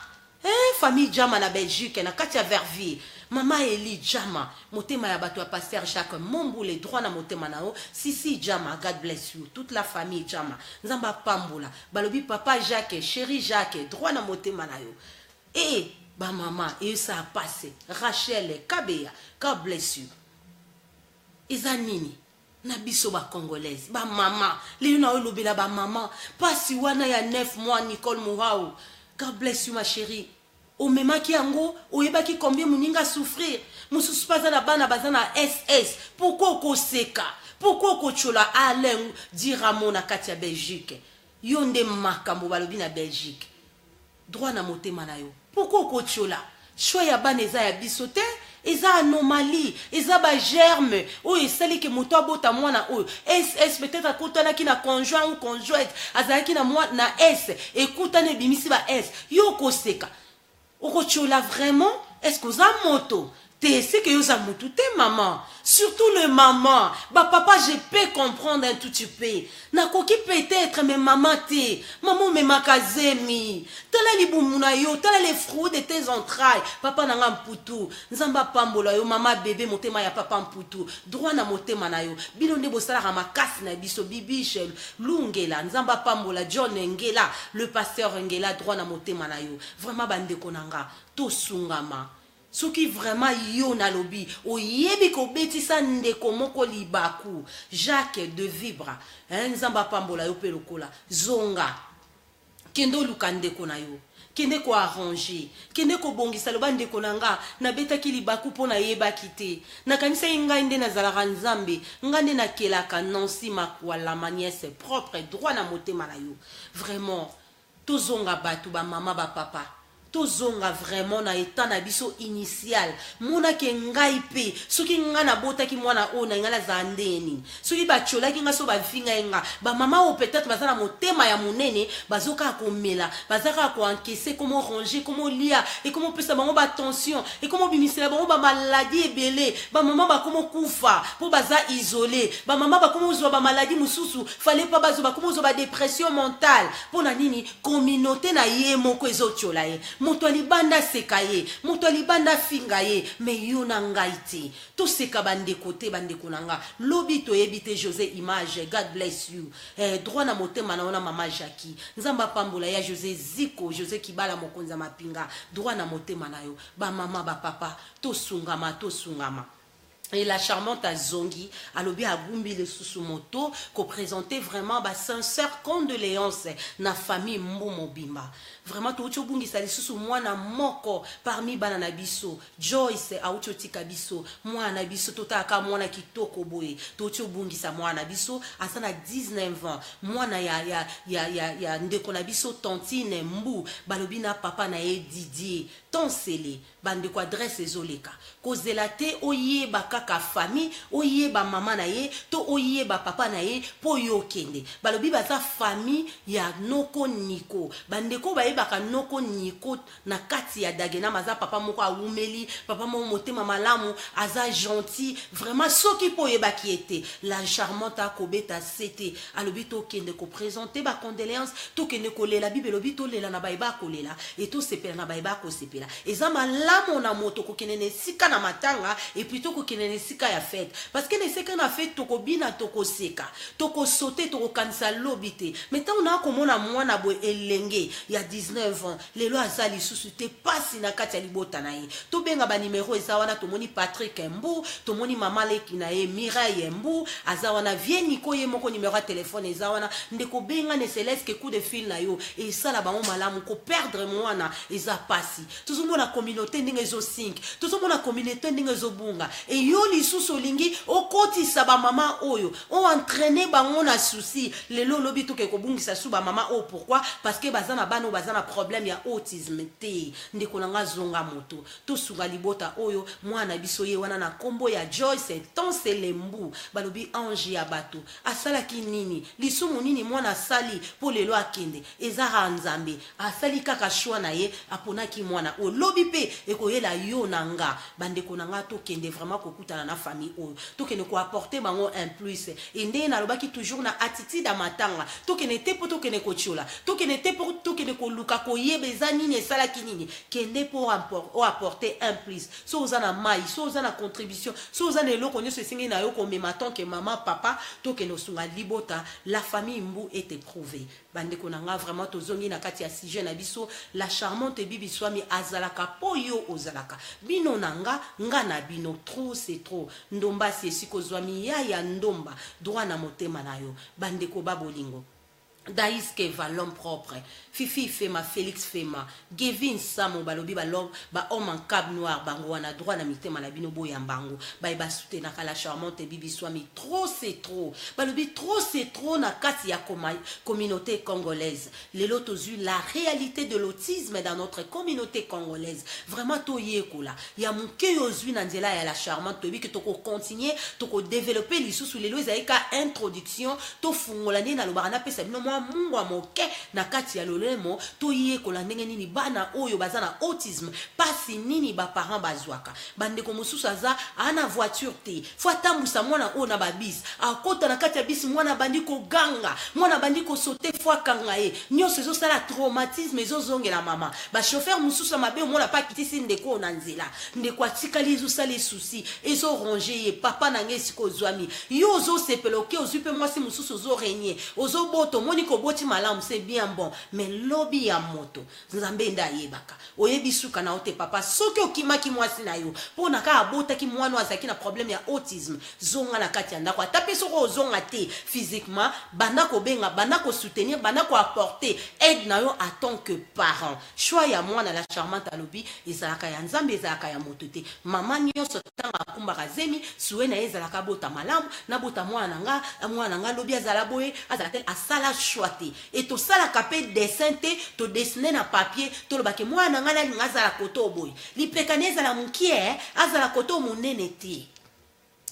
Eh, famille Jama na Belgique, na kati ya Verviers, mama Eli Jama, motema ya bato ya pasteur Jacques Mombule, droit na motema na yo. Sisi Jama, God bless you. Toute la famille Jama, Nzambe apambola. Balobi papa Jacques, chéri Jacques, droit na motema na yo. E bamama eyesa passe. Rachel Kabeya, God bless you. Eza nini na biso bacongolaise? Bamama, lelo na olobela bamama, mpasi wana ya 9 mois. Nicole Mohau, God bless you, ma chérie. Omemaki yango, oyebaki combien moninga souffrir. Mosusu mpe aza na bana baza na ss. Pourquoi okoseka? Pourquoi okotiola? Alain Diramo na kati ya Belgique, yo nde makambo balobi na Belgique, droit na motema na yo. Pourquoi okotiola? Choix ya bana eza ya biso te, eza anomalie, eza bagerme oyo esali ke moto abota mwana oyo ss. Peut-être akutanaki na conjoint ou conjointe, azalaki na, na s, ekutani, ebimisi ba s. Yo okoseka, okotiola vraiment? Est ce que oza moto te? Seke yo oza motu te, mama, surtout le maman. Bapapa, je peux comprendre un tout petit peu, nakoki peut-être, mais mama te. Mama, omemaka zemi, tala libumu na yo, tala les fruits de tes entrailles. Papa na nga Mputu, Nzambe apambola yo. Mama bebe, motema ya papa Mputu, droit na motema na yo. Bino nde bosalaka makasi na biso. Bibiche Lungela, Nzambe apambola. John Ngela, le pasteur Ngela, droit na motema na yo. Vraiment, bandeko na nga, tosungama. Soki vraiment yo nalobi oyebi kobetisa ndeko moko libaku, Jacques de Vibra, hein, Nzambe apambola yo mpe lokola. Zonga, kende oluka ndeko na yo, kende koarranger, kende kobongisa. Loba: "Ndeko na nga, nabetaki libaku mpo nayebaki te, nakanisaki ngai nde nazalaka Nzambe, ngai nde nakelaka." Nancy Makwala, ma nièce propre, droit na motema na yo. Vraiment, tozonga bato, bamama, bapapa, tozonga vraiment na état na biso initial. Monake ngai mpe, soki ngai nabotaki mwana oyo na ngai, nazala ndenge nini? Soki batiolaki ngai, so bafingai nga, bamama oyo peut-être baza na motema ya monene, bazo kaka komela, baza kaka koencaisser, komo ronger, komolia, ekomopesa bango batension, ekomobimisela bango bamaladi ebele. Bamama bakomokufa mpo baza isolé. Bamama bakomozwa bamaladi mosusu fale mpa bazwa, bakomozwa badépression mentale. Mpo na nini? Communauté na ye moko ezotiola ye, moto ya libanda aseka ye, moto ya libanda afinga ye, mais yo na ngai te. Toseka bandeko te, bandeko na nga. Lobi toyebi te. José Image, God bless you. Droit na motema na yo na mama Jacki, Nzambe apambola ya José Ziko, José Kibala, mokonzi ya mapinga, droit na motema na yo. Bamama, bapapa, tosungama, tosungama. Et la charmante azongi, alobi agumbi lisusu moto koprésenter vraiment basincère condoléance na famille Mbu mobimba. Vraiment, touti obungisa lisusu mwana moko parmi bana na biso. Joyce auti otika biso, mwana na biso, totalaka mwana kitoko boye. Touti obungisa mwana na biso, aza na 19 ans, mwana ya ndeko na biso tantine Mbu, balobi na papa na ye Didier Tonsele. Bandeko, adresse ezoleka. Kozela te oyeba kaka famille, oyeba mama na ye to oyeba papa na ye mpo oyo okende. Balobi baza famille ya noko Niko. Bandeko bayebaka noko Niko na kati ya Dagenam, aza papa moko awumeli, papa moko motema malamu, aza gentil vraiment. Soki mpo oyebaki ye te, la charmante akobeta se te. Alobi tokende koprésenter bacondoléance, tokende kolela. Bible elobi tolela na bayeba kolela e tosepela na bayeba kosepela. Eza malamu na moto kokende na esika na matanga et puis tokokende na esika ya fête, parce que na esika na fête tokobina, tokoseka, tokosaute, tokokanisa lobi te. Mais ntango naa komona mwana boye, elenge ya 19 ans, lelo aza lisusu te, pasi na kati ya libota na ye. Tobenga banimero eza wana. Tomoni Patrik Mbu, tomoni mama leki na ye Mireille Mbu aza wana, vie Niko ye moko. Nimero ya telefone eza wana. Ndeko, benga ne serait-ce que coup de fil na yo esala bango malamu. Koperdre mwana eza pasi. Tozomona communauté ndenge ezosinke, tozomona communauté ndenge ezobunga. E yo Yo lisusu olingi okotisa bamama oyo, oentraîne bango na souci. Lelo olobi toke kobungisa su bamama oyo. Pourquoi? Parce que baza na bana oyo baza na problème ya autisme te. Ndeko na nga, zonga moto, tosunga libota oyo. Mwana biso ye wana na nkombo ya Joyce Tonselembu. Balobi ange ya bato asalaki nini? Lisumu nini mwana asali mpo lelo akende? Ezaka Nzambe asali kaka choix na ye, aponaki mwana oyo. Lobi mpe ekoyela yo na nga. Bandeko na nga, tokende vraiment kokutana na famille oyo, tokende koapporter bango un plus. E ndenge nalobaki toujours na attitude ya matanga, tokende te mpo tokende kotiola, tokende te mpo tokende koluka koyeba eza nini, esalaki nini. Kende mpo oapporter un plus. So oza na mai, so oza na contribution, so oza na eloko nyonso esengeli na yo komema tant que mama, papa, tokende osunga libota. La famille Mbu est éprouvée. Bandeko na nga, vraiment tozongi na kati ya sujet na biso. La charmante Bibi Swami azalaka mpo yo ozalaka, bino na nga, nga na bino. Trop c'est trop. Ndombasi esika ozwami ya ndomba, droit na motema na yo. Bandeko babolingo, Daïs Keva, l'homme propre, Fifi Fema, Félix Fema, Gevin Samo, balobi ba homme en cape noir, bango wana, droit na mitema na bino, boyamba bango. Baye basoutenaka la charmante Bibi Swami. Trop c'est trop. Balobi trop c'est trop na kati ya communauté congolaise. Lelo tozwi la réalité de l'autisme dans notre communauté congolaise. Vraiment toyekola. Ya moke oyo ozwi na nzela ya la charmante, toyebi ke tokocontinue, tokodéveloppe lisusu. Lelo ezali ka introduction, tofungola nde nalobaka, napesa bino mwa mungwa moke na kati ya lolemo. Toyekola ndenge nini bana oyo baza na autisme, mpasi nini baparent bazwaka. Bandeko mosusu aza ana voiture te, fo atambwisa mwana oyo na babus. Akota na kati ya bus, mwana abandi koganga, mwana abandi kosauter, fo akanga ye. Nyonso ezosala traumatisme, ezozongela mama. Bachauffeur mosusu ya mabe, omona mpe akitisi ndeko oyo na nzela, ndeko atikali, ezosala esusi, ezoronger ye. Papa na ngai, esika ozwami, yo ozosepela, oke ozwi mpe mwasi mosusu, ozorégner, ozobota, omoni koboti malamu, c'est bien bon, mais lobi ya moto, Nzambe nde ayebaka. Oyebi suka na yo te. Papa, soki okimaki mwasi na yo mpo na kaka abotaki mwana oyo azalaki na problème ya autisme, zonga na kati ya ndako. Ata mpe soki ozonga te physiquement, banda kobenga, banda kosoutenir, banda koapporter aide na yo en tant que parent. Choix ya mwana, la charmante alobi, ezalaka ya Nzambe, ezalaka ya moto te. Mama nyonso ntango akumbaka zemi, souhait na ye ezalaka bota malamu, nabota mwana na nga, mwana na nga alobi azala boye, azala te. Asala choix te. E tosalaka mpe dessin te, todessine na papier, tolobaki mwana na ngai nalinga azala koto boye, lipeka na ezala mokie, azala koto monene te.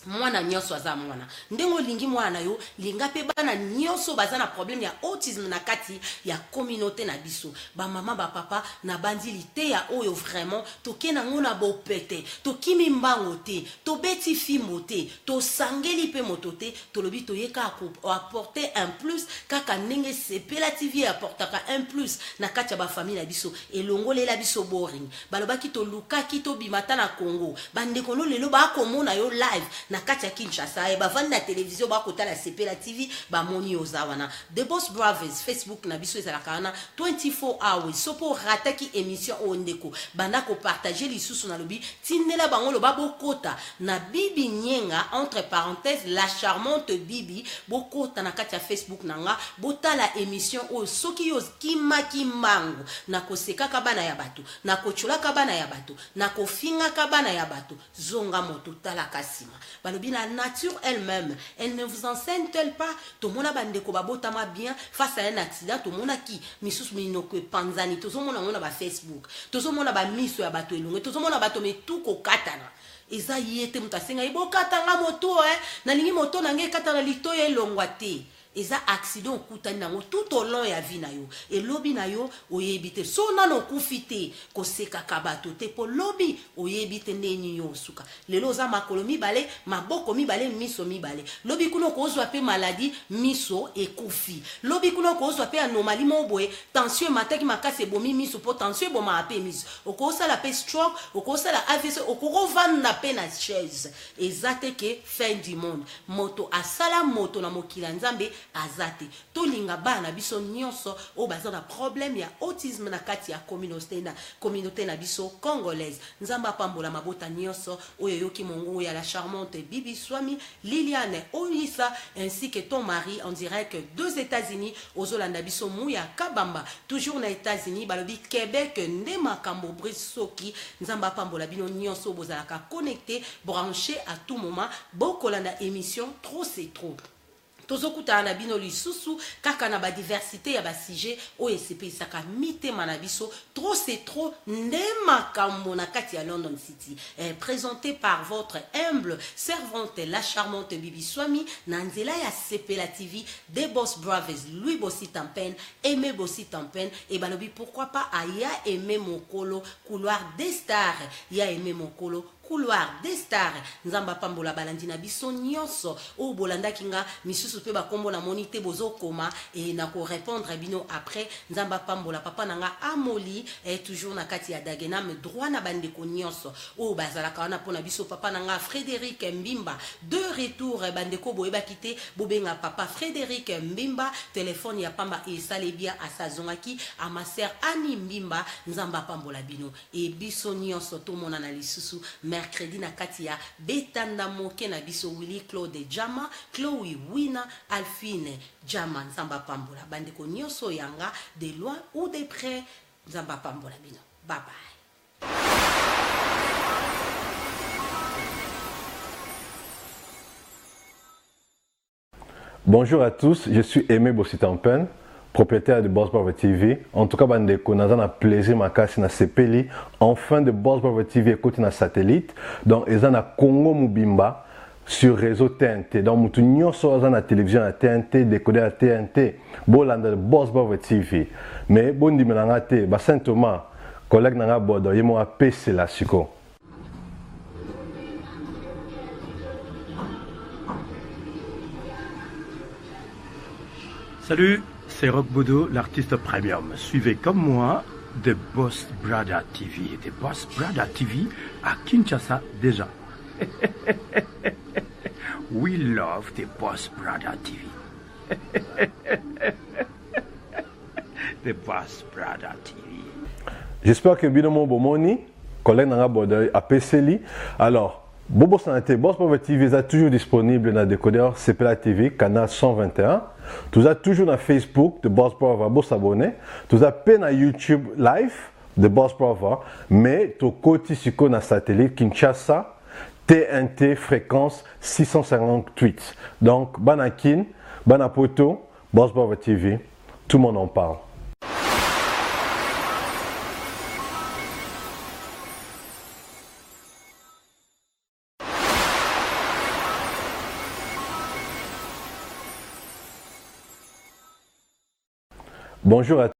Mwana nyonso aza mwana. Ndenge olingi mwana na yo, linga mpe bana nyonso baza na problème ya autisme na kati ya communauté na biso. Bamama, bapapa, nabandi liteya oyo, vraiment toke nango na bopete. Tokimi mbango te, tobeti fimbo te, tosangeli mpe moto te. Tolobi toye kaka koapporter un plus, kaka ndenge Sepela TV apportaka un plus na kati ya bafamille na biso, elongolela biso boring. Balobaki tolukaki tobima ta na Congo. Bandeko no lelo bakomona yo live na kati ya Kinshasa, e bavandi na televizio, bakotala Sepela TV, bamoni yo oza wana. The Boss Brothers, Facebook na biso ezalaka wana 24 hours. So mpo orataki émission oyo, ndeko, banda kopartage lisusu. Nalobi tindela bango, loba bokota na Bibi Nyenga, entre parenthèse la charmante Bibi. Bokota na kati ya Facebook na nga, botala émission oyo. Soki yo okimaki mbangu na kosekaka bana ya bato, na kotiolaka bana ya bato, na kofingaka bana ya bato, zonga moto, talaka nsima. Balobi la nature elle-même, elle ne vous enseigne-t-elle pas? Tomona bandeko babotama bien, face à un accident, tomonaki misusu minoko epanzani. Tozomona yango na bafacebook, tozomona bamiso ya bato elongo, tozomona bato mitu kokatana. Eza ye te moto asenga ye bokatanga moto, eh? Nalingi moto na ngai ekatana, litoyo elongwa te. Eza accident okutani nango tout au long ya vie na yo. Elobi na yo oyebi te, so nano okufi te, kosekaka bato te, mpo lobi oyebi te ndenge nini yo osuka. Lelo oza makolo mibale, maboko mibale, miso mibale. Lobi kuna okozwa mpe maladie, miso ekufi. Lobi kuna okozwa mpe anomalie moko boye, tension emataki makasi, ebomi miso, mpo tension ebomaka mpe miso. Okosala mpe stroke, okosala AVC, okokovanda mpe na chaise. Eza te ke fin du monde. Moto asala moto na mokili ya Nzambe. aza te. Tolinga bana na biso nyonso oyo baza na problème ya autisme na kati ya communauté na communauté na biso congolaise. Nzambe apambola mabota nyonso oyo eyoki mongongo ya la charmante Bibi Swami, Liliane Oyisa ainsi que ton mari en direct deux États-Unis. Ozolanda biso Muya Kabamba toujours na États-Unis, balobi Québec nde makambo. Brice Soki, Nzambe apambola bino nyonso bozalaka connecté, branché à tout moment bokolanda émission Trop c'est trop. Tozokutana na bino lisusu kaka na badiversité ya basujet oyo esepelisaka mitema na biso. Trop c'est trop nde makambo na kati ya London City, présenté par votre humble servante, la charmante Bibi Swami, na nzela ya Sepela TV de Boss Brothers, Louis Bossi Tampen, Aimé Bossi Tampen. E balobi pourquoi pas aya Aimé Mokolo, couloir des stars, ya Aimé Mokolo, couloir des stars. Nzambe apambola balandi na biso nyonso oyo bolandaki nga. Misusu mpe bakombo namoni te, bozokoma e na korépondre bino après. Nzambe apambola papa na nga Amoli, toujours na kati ya Dagenham, droit na bandeko nyonso oyo bazalaka wana mpona biso. Papa na nga Frédéric Mbimba de retour. Bandeko boyebaki te, bobenga papa Frédéric Mbimba, telefone ya pamba esali bien, asa azongaki. Amaser Ani Mbimba, Nzambe apambola bino. E biso nyonso tomonana lisusu mercredi na kati ya betanda moke na biso. Willy Claude Jama, Chloe Wina, Alphine Jama, Nzambe apambola bandeko nyonso yanga de loin ou de près. Nzambe apambola bino. Bye bye. Bonjour à tous, je suis Aimé Bossitampen, propriétaire de Boss Brother TV. En tout cas, bandeko, naza na plaisir makasi, na sepeli. Enfin, de Boss Brother TV ekoti na satellite. Donc, eza na Congo mobimba sur réseau TNT. Donc, mutu nyonso aza na télévision ya TNT, décodeur ya TNT, bolanda de Boss Brother TV. Mais bondimela nga te, ba Saint Thomas, collègue na nga Bodo, ye mo apesela siko. Salut, c'est Rock Bodo, l'artiste premium. Suivez comme moi The Boss Brother TV. The Boss Brother TV à Kinshasa déjà. We love The Boss Brother TV. The Boss Brother TV. J'espère que bino mo bomoni collègue na nga Bodo apeseli. Alors, bobosana te, Boss Brother TV eza toujours disponible na décodeur Sepela TV canal 121. Toza toujours na Facebook de Boss Brother, bosabonner. Toza mpe na YouTube live de Boss Brother, mais tokoti sikoyo na satellite Kinshasa, TNT fréquence 658. Donc bana Kin, bana Poto, Boss Brother TV, tout le monde en parle. Bonjour à